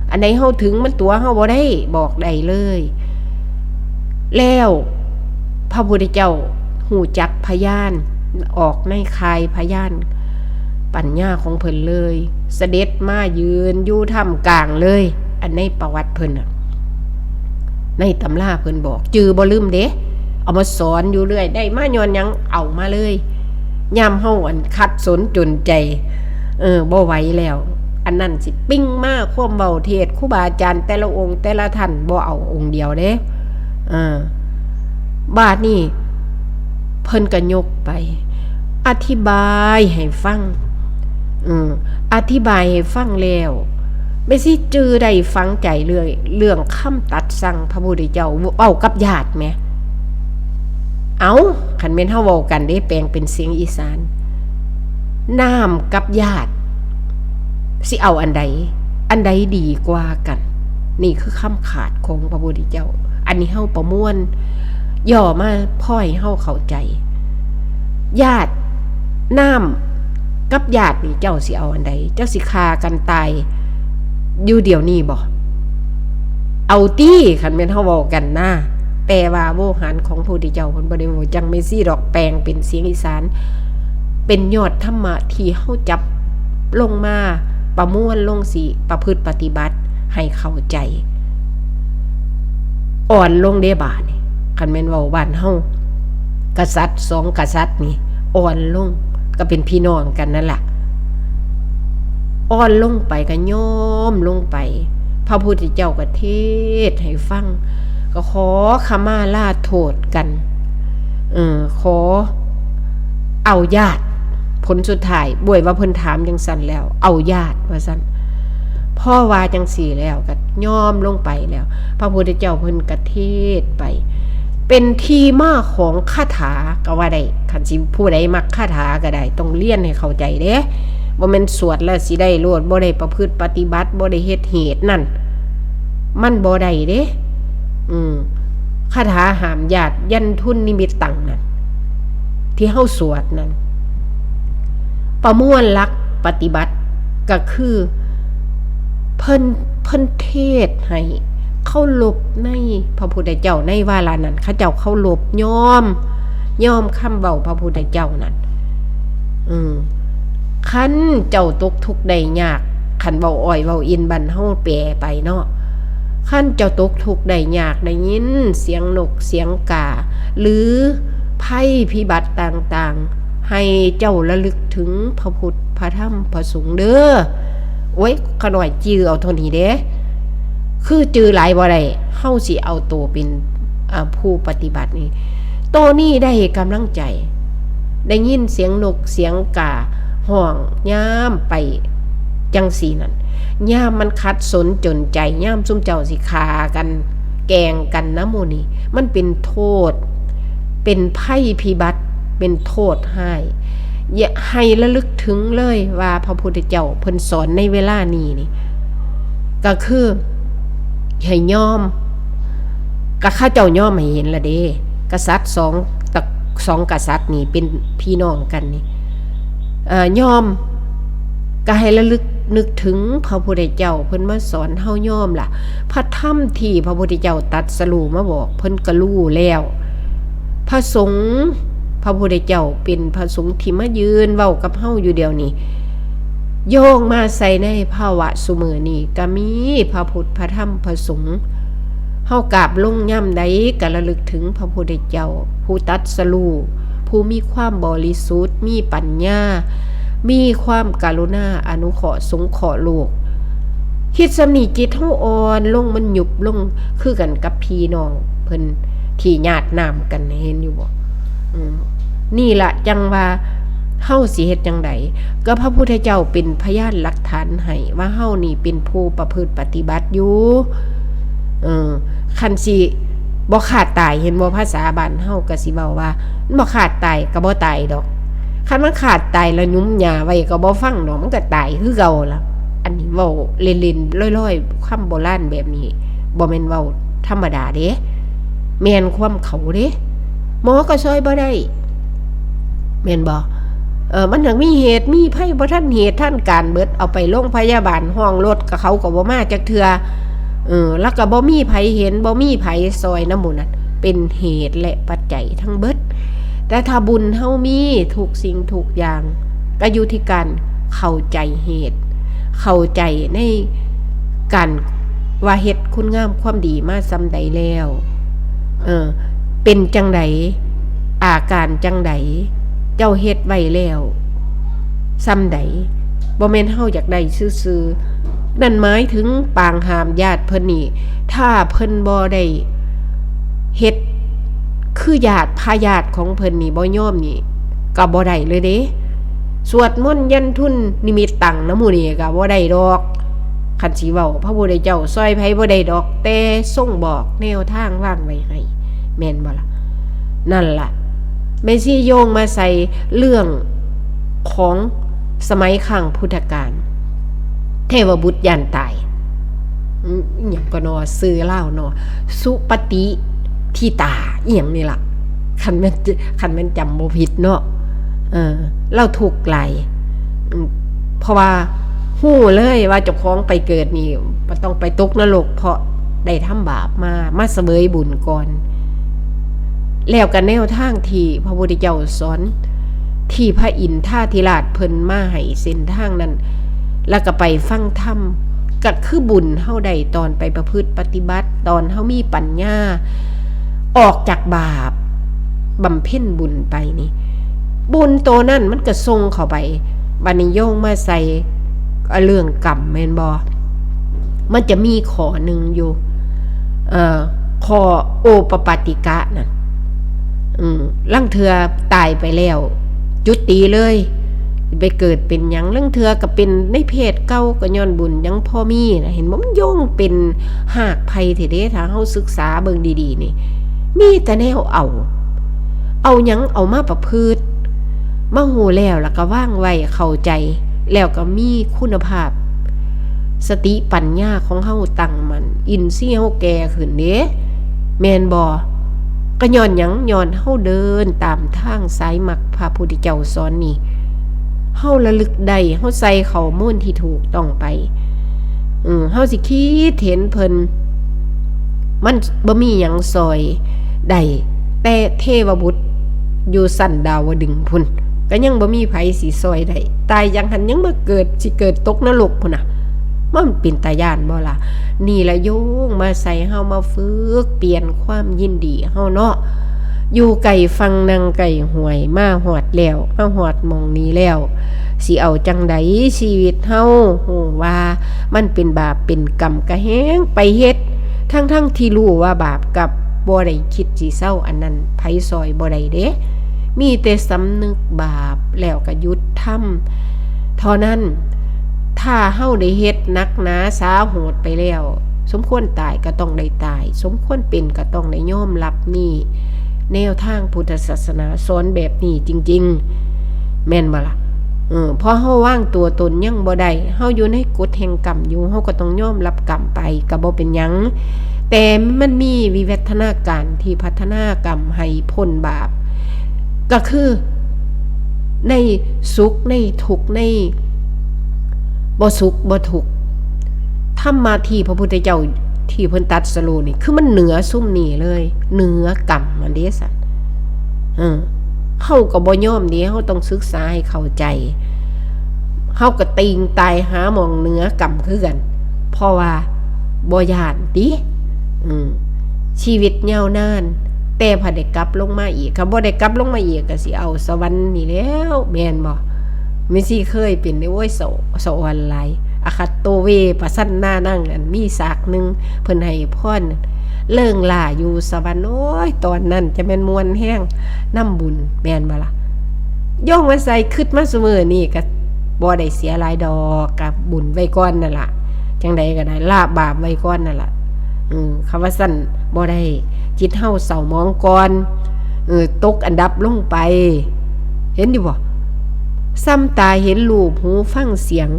อันใดเฮาถึงมันตั๋วเฮาบ่ได้ บอกได้เลย แล้วพระพุทธเจ้าฮู้จักพยาน ออกในข่ายพยาน ปัญญาของเพิ่นเลย เสด็จมายืนอยู่ท่ามกลางเลย อันในประวัติเพิ่นน่ะ ในตำราเพิ่นบอก จื่อบ่ลืมเด้ เอามาสอนอยู่เรื่อย ได้มาย้อนหยัง เอามาเลย ยามเฮาอันขัดสนจนใจ เออ บ่ไหวแล้ว อันนั้นสิปิ้งมา ความเว้าเทศน์ ครูบาอาจารย์แต่ละองค์แต่ละท่าน บ่เอาองค์เดียวเด้ เออ บาดนี้เพิ่นก็ยกไป อธิบายให้ฟัง เออ อธิบายให้ฟังแล้ว แม่ชีจื่อได้ฝังใจเรื่อง เรื่องคำตัดสั่งพระพุทธเจ้า เว้ากับญาติแหม เอ้า คันแม่นเฮาเว้ากันเด้ แปลงเป็นเสียงอีสาน น้ำกับญาติ สิเอาอันใด อันใดดีกว่ากัน นี่คือคำขาดของพระพุทธเจ้า อันนี้เฮาประมวล ย่อมาพอให้เฮาเข้าใจ ญาติ น้ำกับญาตินี่เจ้าสิเอาอันใด เจ้าสิฆ่ากันตายอยู่เดี๋ยวนี้บ่ เอาติ คันแม่นเฮาเว้ากันนะ แต่ว่าโวหารของพระพุทธเจ้าเพิ่นบ่ได้เว้าจั่งแม่ชีดอก แปลงเป็นเสียงอีสาน เป็นยอดธรรมะที่เฮาจับลงมาประมวลลงสิประพฤติปฏิบัติให้เข้าใจ อ่อนลงเด้บาดนี่ คันแม่นเว้าบ้านเฮา กษัตริย์สองกษัตริย์นี่ อ่อนลง ก็เป็นพี่น้องกันนั่นล่ะ อ่อนลงไปก็ยอมลงไป พระพุทธเจ้าก็เทศน์ให้ฟัง ก็ขอขมาลาโทษกัน เออ ขอเอาญาติ ผลสุดท้าย บ่วยว่าเพิ่นถามจั่งซั้นแล้ว เอาญาติว่าซั้น พอว่าจั่งซี้แล้วก็ยอมลงไปแล้ว พระพุทธเจ้าเพิ่นก็เทศน์ไป เป็นที่มาของคาถาก็ว่าได้ คันสิผู้ใดมักคาถาก็ได้ ต้องเรียนให้เข้าใจเด้ บ่แม่นสวดแล้วสิได้โลด บ่ได้ประพฤติปฏิบัติ บ่ได้เฮ็ดเหตุนั่น มันบ่ได้เด้ อืม คาถาห้ามญาติยันทุนนิมิตตังนั่น ที่เฮาสวดนั่น ประมวลหลักปฏิบัติก็คือ เพิ่น เพิ่นเทศน์ให้เคารพในพระพุทธเจ้า ในวาระนั้น เขาเจ้าเคารพยอม ยอมคำเว้าพระพุทธเจ้านั่น อืม คันเจ้าตกทุกข์ได้ยาก คันเว้าอ้อยเว้าอินบ้านเฮาแปลไปเนาะ คันเจ้าตกทุกข์ได้ยาก ได้ยินเสียงนกเสียงกา หรือภัยพิบัติต่างๆ ให้เจ้าระลึกถึงพระพุทธ พระธรรม พระสงฆ์เด้อ โอ้ย ข้าน้อยจื่อเอาเท่านี้เด้ คือจื่อหลายบ่ได้ เฮาสิเอาโตเป็น อ่า ผู้ปฏิบัตินี่ โตนี้ได้กำลังใจ ได้ยินเสียงนกเสียงกาฮ้องยามไปจั่งซี้นั่น ยามมันขัดสนจนใจ ยามซุมเจ้าสิฆ่ากัน แกล้งกันนะหมู่นี่ มันเป็นโทษ เป็นภัยพิบัติ เป็นโทษร้าย อย่าให้ระลึกถึงเลยว่าพระพุทธเจ้าเพิ่นสอนในเวลานี้นี่ ก็คือให้ยอม ก็เขาเจ้ายอมให้เห็นละเด้ กษัตริย์สองตระ สองกษัตริย์นี่เป็นพี่น้องกันนี่ เอ่อ ยอม ก็ให้ระลึก นึกถึงพระพุทธเจ้า เพิ่นมาสอนเฮายอมล่ะ พระธรรมที่พระพุทธเจ้าตรัสรู้มาบอก เพิ่นก็รู้แล้ว พระสงฆ์ พระพุทธเจ้าเป็นพระสงฆ์ที่มายืนเว้ากับเฮาอยู่เดี๋ยวนี้ โยงมาใส่ในภาวะซุมื้อนี้ ก็มีพระพุทธ พระธรรม พระสงฆ์ เฮากราบลงยามใดก็ระลึกถึงพระพุทธเจ้า ผู้ตรัสรู้ ผู้มีความบริสุทธิ์ มีปัญญา มีความกรุณาอนุเคราะห์สงเคราะห์โลก คิดส่ำนี้จิตเฮาอ่อนลง มันหยุบลง คือกันกับพี่น้องเพิ่นที่หยาดน้ำกัน เห็นอยู่บ่? อืม นี่ละจั่งว่าเฮาสิเฮ็ดจั่งใด ก็พระพุทธเจ้าเป็นพยานหลักฐานให้ว่าเฮานี่เป็นผู้ประพฤติปฏิบัติอยู่ เออ คันสิบ่คาดตาย เห็นบ่ ภาษาบ้านเฮาก็สิเว้าว่า มันบ่คาดตายก็บ่ตายดอก คันมันคาดตายแล้วหยุมหญ้าไว้ก็บ่ฟังดอก มันก็ตายคือเก่าล่ะ อันนี้เว้าเล่นๆ ลอยๆ คำโบราณแบบนี้ บ่แม่นเว้าธรรมดาเด้ แม่นความเขาเด้ หมอก็ซ่อยบ่ได้ แม่นบ่? เออ มันถึงมีเหตุมีภัย บ่ทันเหตุทันการเบิด เอาไปโรงพยาบาล ฮ้องรถก็เขาก็บ่มาจักเทื่อ เออ แล้วก็บ่มีไผเห็น บ่มีไผซ่อยนำหมู่นั้น เป็นเหตุและปัจจัยทั้งเบิด แต่ถ้าบุญเฮามีทุกสิ่งทุกอย่าง ก็อยู่ที่การเข้าใจเหตุ เข้าใจในการว่าเฮ็ดคุณงามความดีมาส่ำใดแล้ว เออ เป็นจั่งใด อาการจั่งใด เจ้าเฮ็ดไว้แล้วส่ำใด บ่แม่นเฮาอยากได้ซื่อๆ นั่นหมายถึงปางห้ามญาติเพิ่นนี่ ถ้าเพิ่นบ่ได้เฮ็ดคือญาติ พระญาติของเพิ่นนี่บ่ยอมนี่ ก็บ่ได้เลยเด้ สวดมนต์ยันทุนนิมิตตังนำหมู่นี่ก็บ่ได้ดอก คันสิเว้า พระพุทธเจ้าซ่อยไผบ่ได้ดอก แต่ทรงบอกแนวทางวางไว้ให้ แม่นบ่ล่ะ? นั่นล่ะ แม่ชีโยงมาใส่เรื่องของสมัยครั้งพุทธกาล เทวบุตรย้านตาย อืม อิหยังก็นอ ชื่อลาวเนาะ สุปฏิทิตา อิหยังนี่ล่ะ คันแม่น คันแม่นจำบ่ผิดเนาะ เออ ลาวทุกข์หลาย อืม เพราะว่าฮู้เลยว่าเจ้าของไปเกิดนี่ บ่ต้องไปตกนรก เพราะได้ทำบาปมา มาเสวยบุญก่อน แล้วก็แนวทางที่พระพุทธเจ้าสอน ที่พระอินทาธิราชเพิ่นมาให้เส้นทางนั้น แล้วก็ไปฟังธรรม ก็คือบุญเฮาได้ตอนไปประพฤติปฏิบัติ ตอนเฮามีปัญญา ออกจากบาป บำเพ็ญบุญไปนี่ บุญโตนั้นมันก็ส่งเข้าไป บัดนี้โยงมาใส่ เอ่อ เรื่องกรรมแม่นบ่? มันจะมีข้อหนึ่งอยู่ เอ่อ ข้อโอปปาติกะน่ะ อืม ลางเทื่อตายไปแล้ว จุติเลย ไปเกิดเป็นหยัง ลางเทื่อก็เป็นในเพศเก่า ก็ย้อนบุญยังพอมีนะ เห็นบ่? มันโยงเป็นฮากไผ่แท้เด้ ถ้าเฮาศึกษาเบิ่งดีๆ นี่ มีแต่แนวเอา เอาหยังเอามาประพฤติ มาฮู้แล้ว แล้วก็วางไว้ เข้าใจ แล้วก็มีคุณภาพ สติปัญญาของเฮาตั้งมั่น อินทรีย์เฮาแก่ขึ้นเด้ แม่นบ่? ก็ย้อนหยัง? ย้อนเฮาเดินตามทางสายมรรคพระพุทธเจ้าสอนนี่ เฮาระลึกได้ เฮาใส่ข้อมูลที่ถูกต้องไป อืม เฮาสิคิดเห็นเพิ่น มันบ่มีหยังซ่อยได้ แต่เทวบุตรอยู่ชั้นดาวดึงส์พุ้น ก็ยังบ่มีไผสิซ่อยได้ ตายอย่างหั้นยังมาเกิด สิเกิดตกนรกพุ้นน่ะ มันเป็นตาย้านบ่ล่ะ? นี่ละโยงมาใส่เฮา มาฝึกเปลี่ยนความยินดีเฮาเนาะ อยู่ใกล้ฝั่งนั่งใกล้ห้วย มาฮอดแล้ว มาฮอดหม่องนี้แล้ว สิเอาจั่งใดชีวิตเฮา ฮู้ว่ามันเป็นบาปเป็นกรรม กะแฮ่งไปเฮ็ด ทั้งๆที่รู้ว่าบาป กับบ่ได้คิดสิเซา อันนั้นไผซ่อยบ่ได้เด้ มีแต่สำนึกบาปแล้วก็หยุดทำเท่านั้น ถ้าเฮาได้เฮ็ดหนักหนาสาโหดไปแล้ว สมควรตายก็ต้องได้ตาย สมควรเป็นก็ต้องได้ยอมรับ นี่แนวทางพุทธศาสนาสอนแบบนี้จริงๆ แม่นบ่ล่ะ? เออ พอเฮาวางตัวตนยังบ่ได้ เฮาอยู่ในกฎแห่งกรรมอยู่ เฮาก็ต้องยอมรับกรรมไป ก็บ่เป็นหยัง แต่มันมีวิวัฒนาการที่พัฒนากรรมให้พ้นบาป ก็คือในสุข ในทุกข์ ใน บ่สุขบ่ทุกข์ ธรรมะที่พระพุทธเจ้าที่เพิ่นตรัสรู้นี่ คือมันเหนือซุมนี้เลย เหนือกรรมมันเด้สัน เออ เฮาก็บ่ยอมเด้ เฮาต้องศึกษาให้เข้าใจ เฮาก็ติ่งตายหาหม่องเหนือกรรมคือกัน เพราะว่าบ่ย้านติ อืม ชีวิตยาวนาน แต่พอได้กลับลงมาอีก คันบ่ได้กลับลงมาอีกก็สิเอาสวรรค์นี่แหล้ว แม่นบ่ แม่ชีเคยเป็นเด้ โอ้ย สะ สะออนหลาย อคัตโตเว ปะสันนานัง อันมีฉากหนึ่ง เพิ่นให้พร เลิงล่าอยู่สวรรค์ โอ้ย ตอนนั้นจะแม่นม่วนแฮง นำบุญ แม่นบ่ล่ะ โยงมาใส่ คิดมาซุมื้อนี้ก็บ่ได้เสียหลายดอก ก็บุญไว้ก่อนนั่นล่ะ จั่งใดก็ได้ ละบาปไว้ก่อนนั่นล่ะ อืม คันว่าซั้นบ่ได้ จิตเฮาเศร้าหมองก่อน เออ ตกอันดับลงไป เห็นอยู่บ่ ส่ำตาเห็นรูป หูฟังเสียง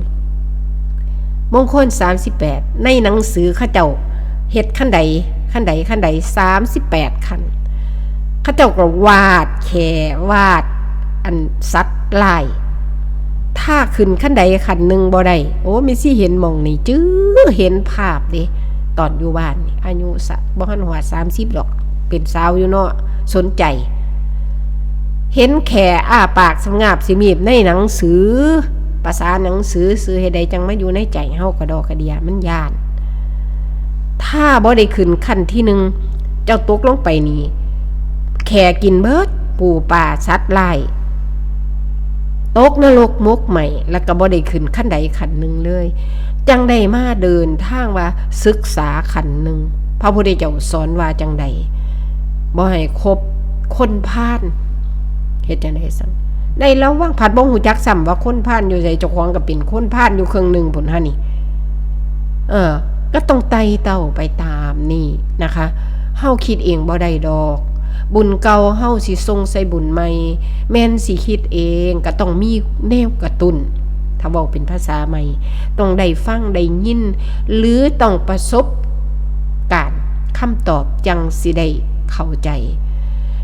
มงคลสามสิบแปด ในหนังสือเขาเจ้าเฮ็ดขั้นใด ขั้นใด ขั้นใด สามสิบแปดขั้น เขาเจ้าก็วาดแข่ วาดอันสัตว์ร้าย ถ้าขึ้นขั้นใดขั้นหนึ่งบ่ได้ โอ้ แม่ชีเห็นหม่องนี่ จื้อเห็นภาพเด้ ตอนอยู่บ้านนี่ อายุสะ บ่ทันฮอดสามสิบดอก เป็นสาวอยู่เนาะ สนใจ เห็นแข่อ้าปากสงาบสิมีบในหนังสือ ภาษาหนังสือ ซื่อเฮ็ดใดจั่งมาอยู่ในใจเฮากระดอกกระเดีย มันย้าน ถ้าบ่ได้ขึ้นขั้นที่หนึ่ง เจ้าตกลงไปนี่ แข่กินเบิด ปูปลาสัตว์ร้าย ตกนรกหมกไหม้ แล้วก็บ่ได้ขึ้นขั้นใดขั้นหนึ่งเลย จั่งได้มาเดินทางว่าศึกษาขั้นหนึ่ง พระพุทธเจ้าสอนว่าจั่งใด บ่ให้คบคนพาล เฮ็ดจั่งใดซั้น ได้ระวัง ผัดบ่ฮู้จักซ้ำว่าคนพาลอยู่ไส เจ้าของก็เป็นคนพาลอยู่ครึ่งหนึ่งพุ้นหั่นนี่ เออ ก็ต้องไต่เต้าไปตามนี่นะคะ เฮาคิดเองบ่ได้ดอก บุญเก่าเฮาสิส่งใส่บุญใหม่ แม่นสิคิดเอง ก็ต้องมีแนวกระตุ้น ถ้าเว้าเป็นภาษาใหม่ ต้องได้ฟังได้ยิน หรือต้องประสบการณ์ คำตอบจั่งสิได้เข้าใจ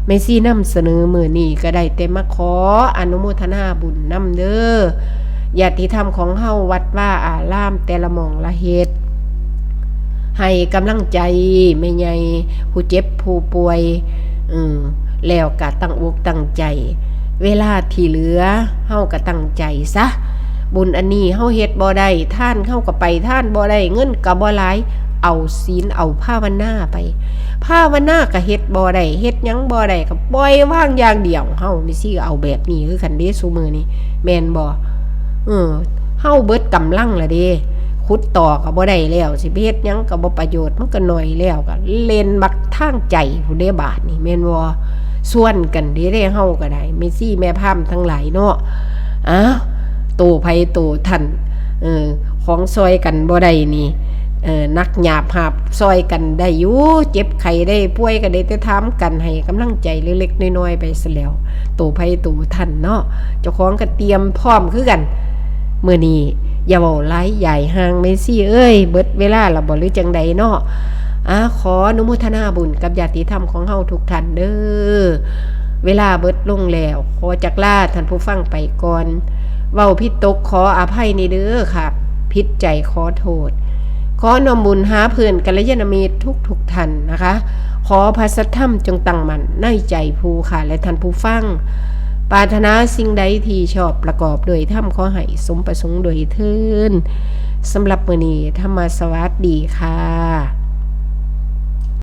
แม่ชีนำเสนอมื้อนี้ก็ได้แต่มาขออนุโมทนาบุญนำเด้อ ญาติธรรมของเฮาวัดวาอารามแต่ละหม่องละเฮ็ด ให้กำลังใจแม่ใหญ่ผู้เจ็บผู้ป่วย อืม แล้วก็ตั้งอกตั้งใจ เวลาที่เหลือเฮาก็ตั้งใจซะ บุญอันนี้เฮาเฮ็ดบ่ได้ ทานเฮาก็ไปทานบ่ได้ เงินก็บ่หลาย เอาศีลเอาภาวนาไป ภาวนาก็เฮ็ดบ่ได้ เฮ็ดหยังบ่ได้ ก็ปล่อยวางอย่างเดียว เฮาแม่ชีเอาแบบนี้คือกันเด้ซุมื้อนี้ แม่นบ่ เออ เฮาเบิดกำลังละเด้ ขุดต่อก็บ่ได้แล้ว สิไปเฮ็ดหยังก็บ่ประโยชน์ มันก็น้อยแล้ว ก็เล่นบักทางใจพุ้นเด้บาดนี้ แม่นบ่ ชวนกันเด้ เด้เฮาก็ได้ แม่ชีแม่พราหมณ์ทั้งหลายเนาะ อ้าว โตไผโตท่าน เออ ของซอยกันบ่ได้นี่ เออ หนักหยาบหาบซอยกันได้อยู่ เจ็บไข้ได้ป่วยก็ได้แต่ถามกัน ให้กำลังใจเล็กๆน้อยๆไปซะแล้ว โตไผโตท่านเนาะ เจ้าของก็เตรียมพร้อมคือกัน มื้อนี้อย่าเว้าหลายยายห่างแม่ชีเอ้ย เบิดเวลาแล้วบ่หรือจั่งใดเนาะ อ่า ขออนุโมทนาบุญกับญาติธรรมของเฮาทุกท่านเด้อ เวลาเบิดลงแล้ว ขอจักลาท่านผู้ฟังไปก่อน เว้าผิดตกขออภัยในเด้อค่ะ ผิดใจขอโทษ ขอน้อมบุญหาเพื่อนกัลยาณมิตรทุกๆท่านนะคะ ขอพระสัทธรรมจงตั้งมั่นในใจผู้ค่ะและท่านผู้ฟัง ปรารถนาสิ่งใดที่ชอบประกอบด้วยธรรมขอให้สมประสงค์โดยเทอญ สำหรับมื้อนี้ธรรมะสวัสดีค่ะ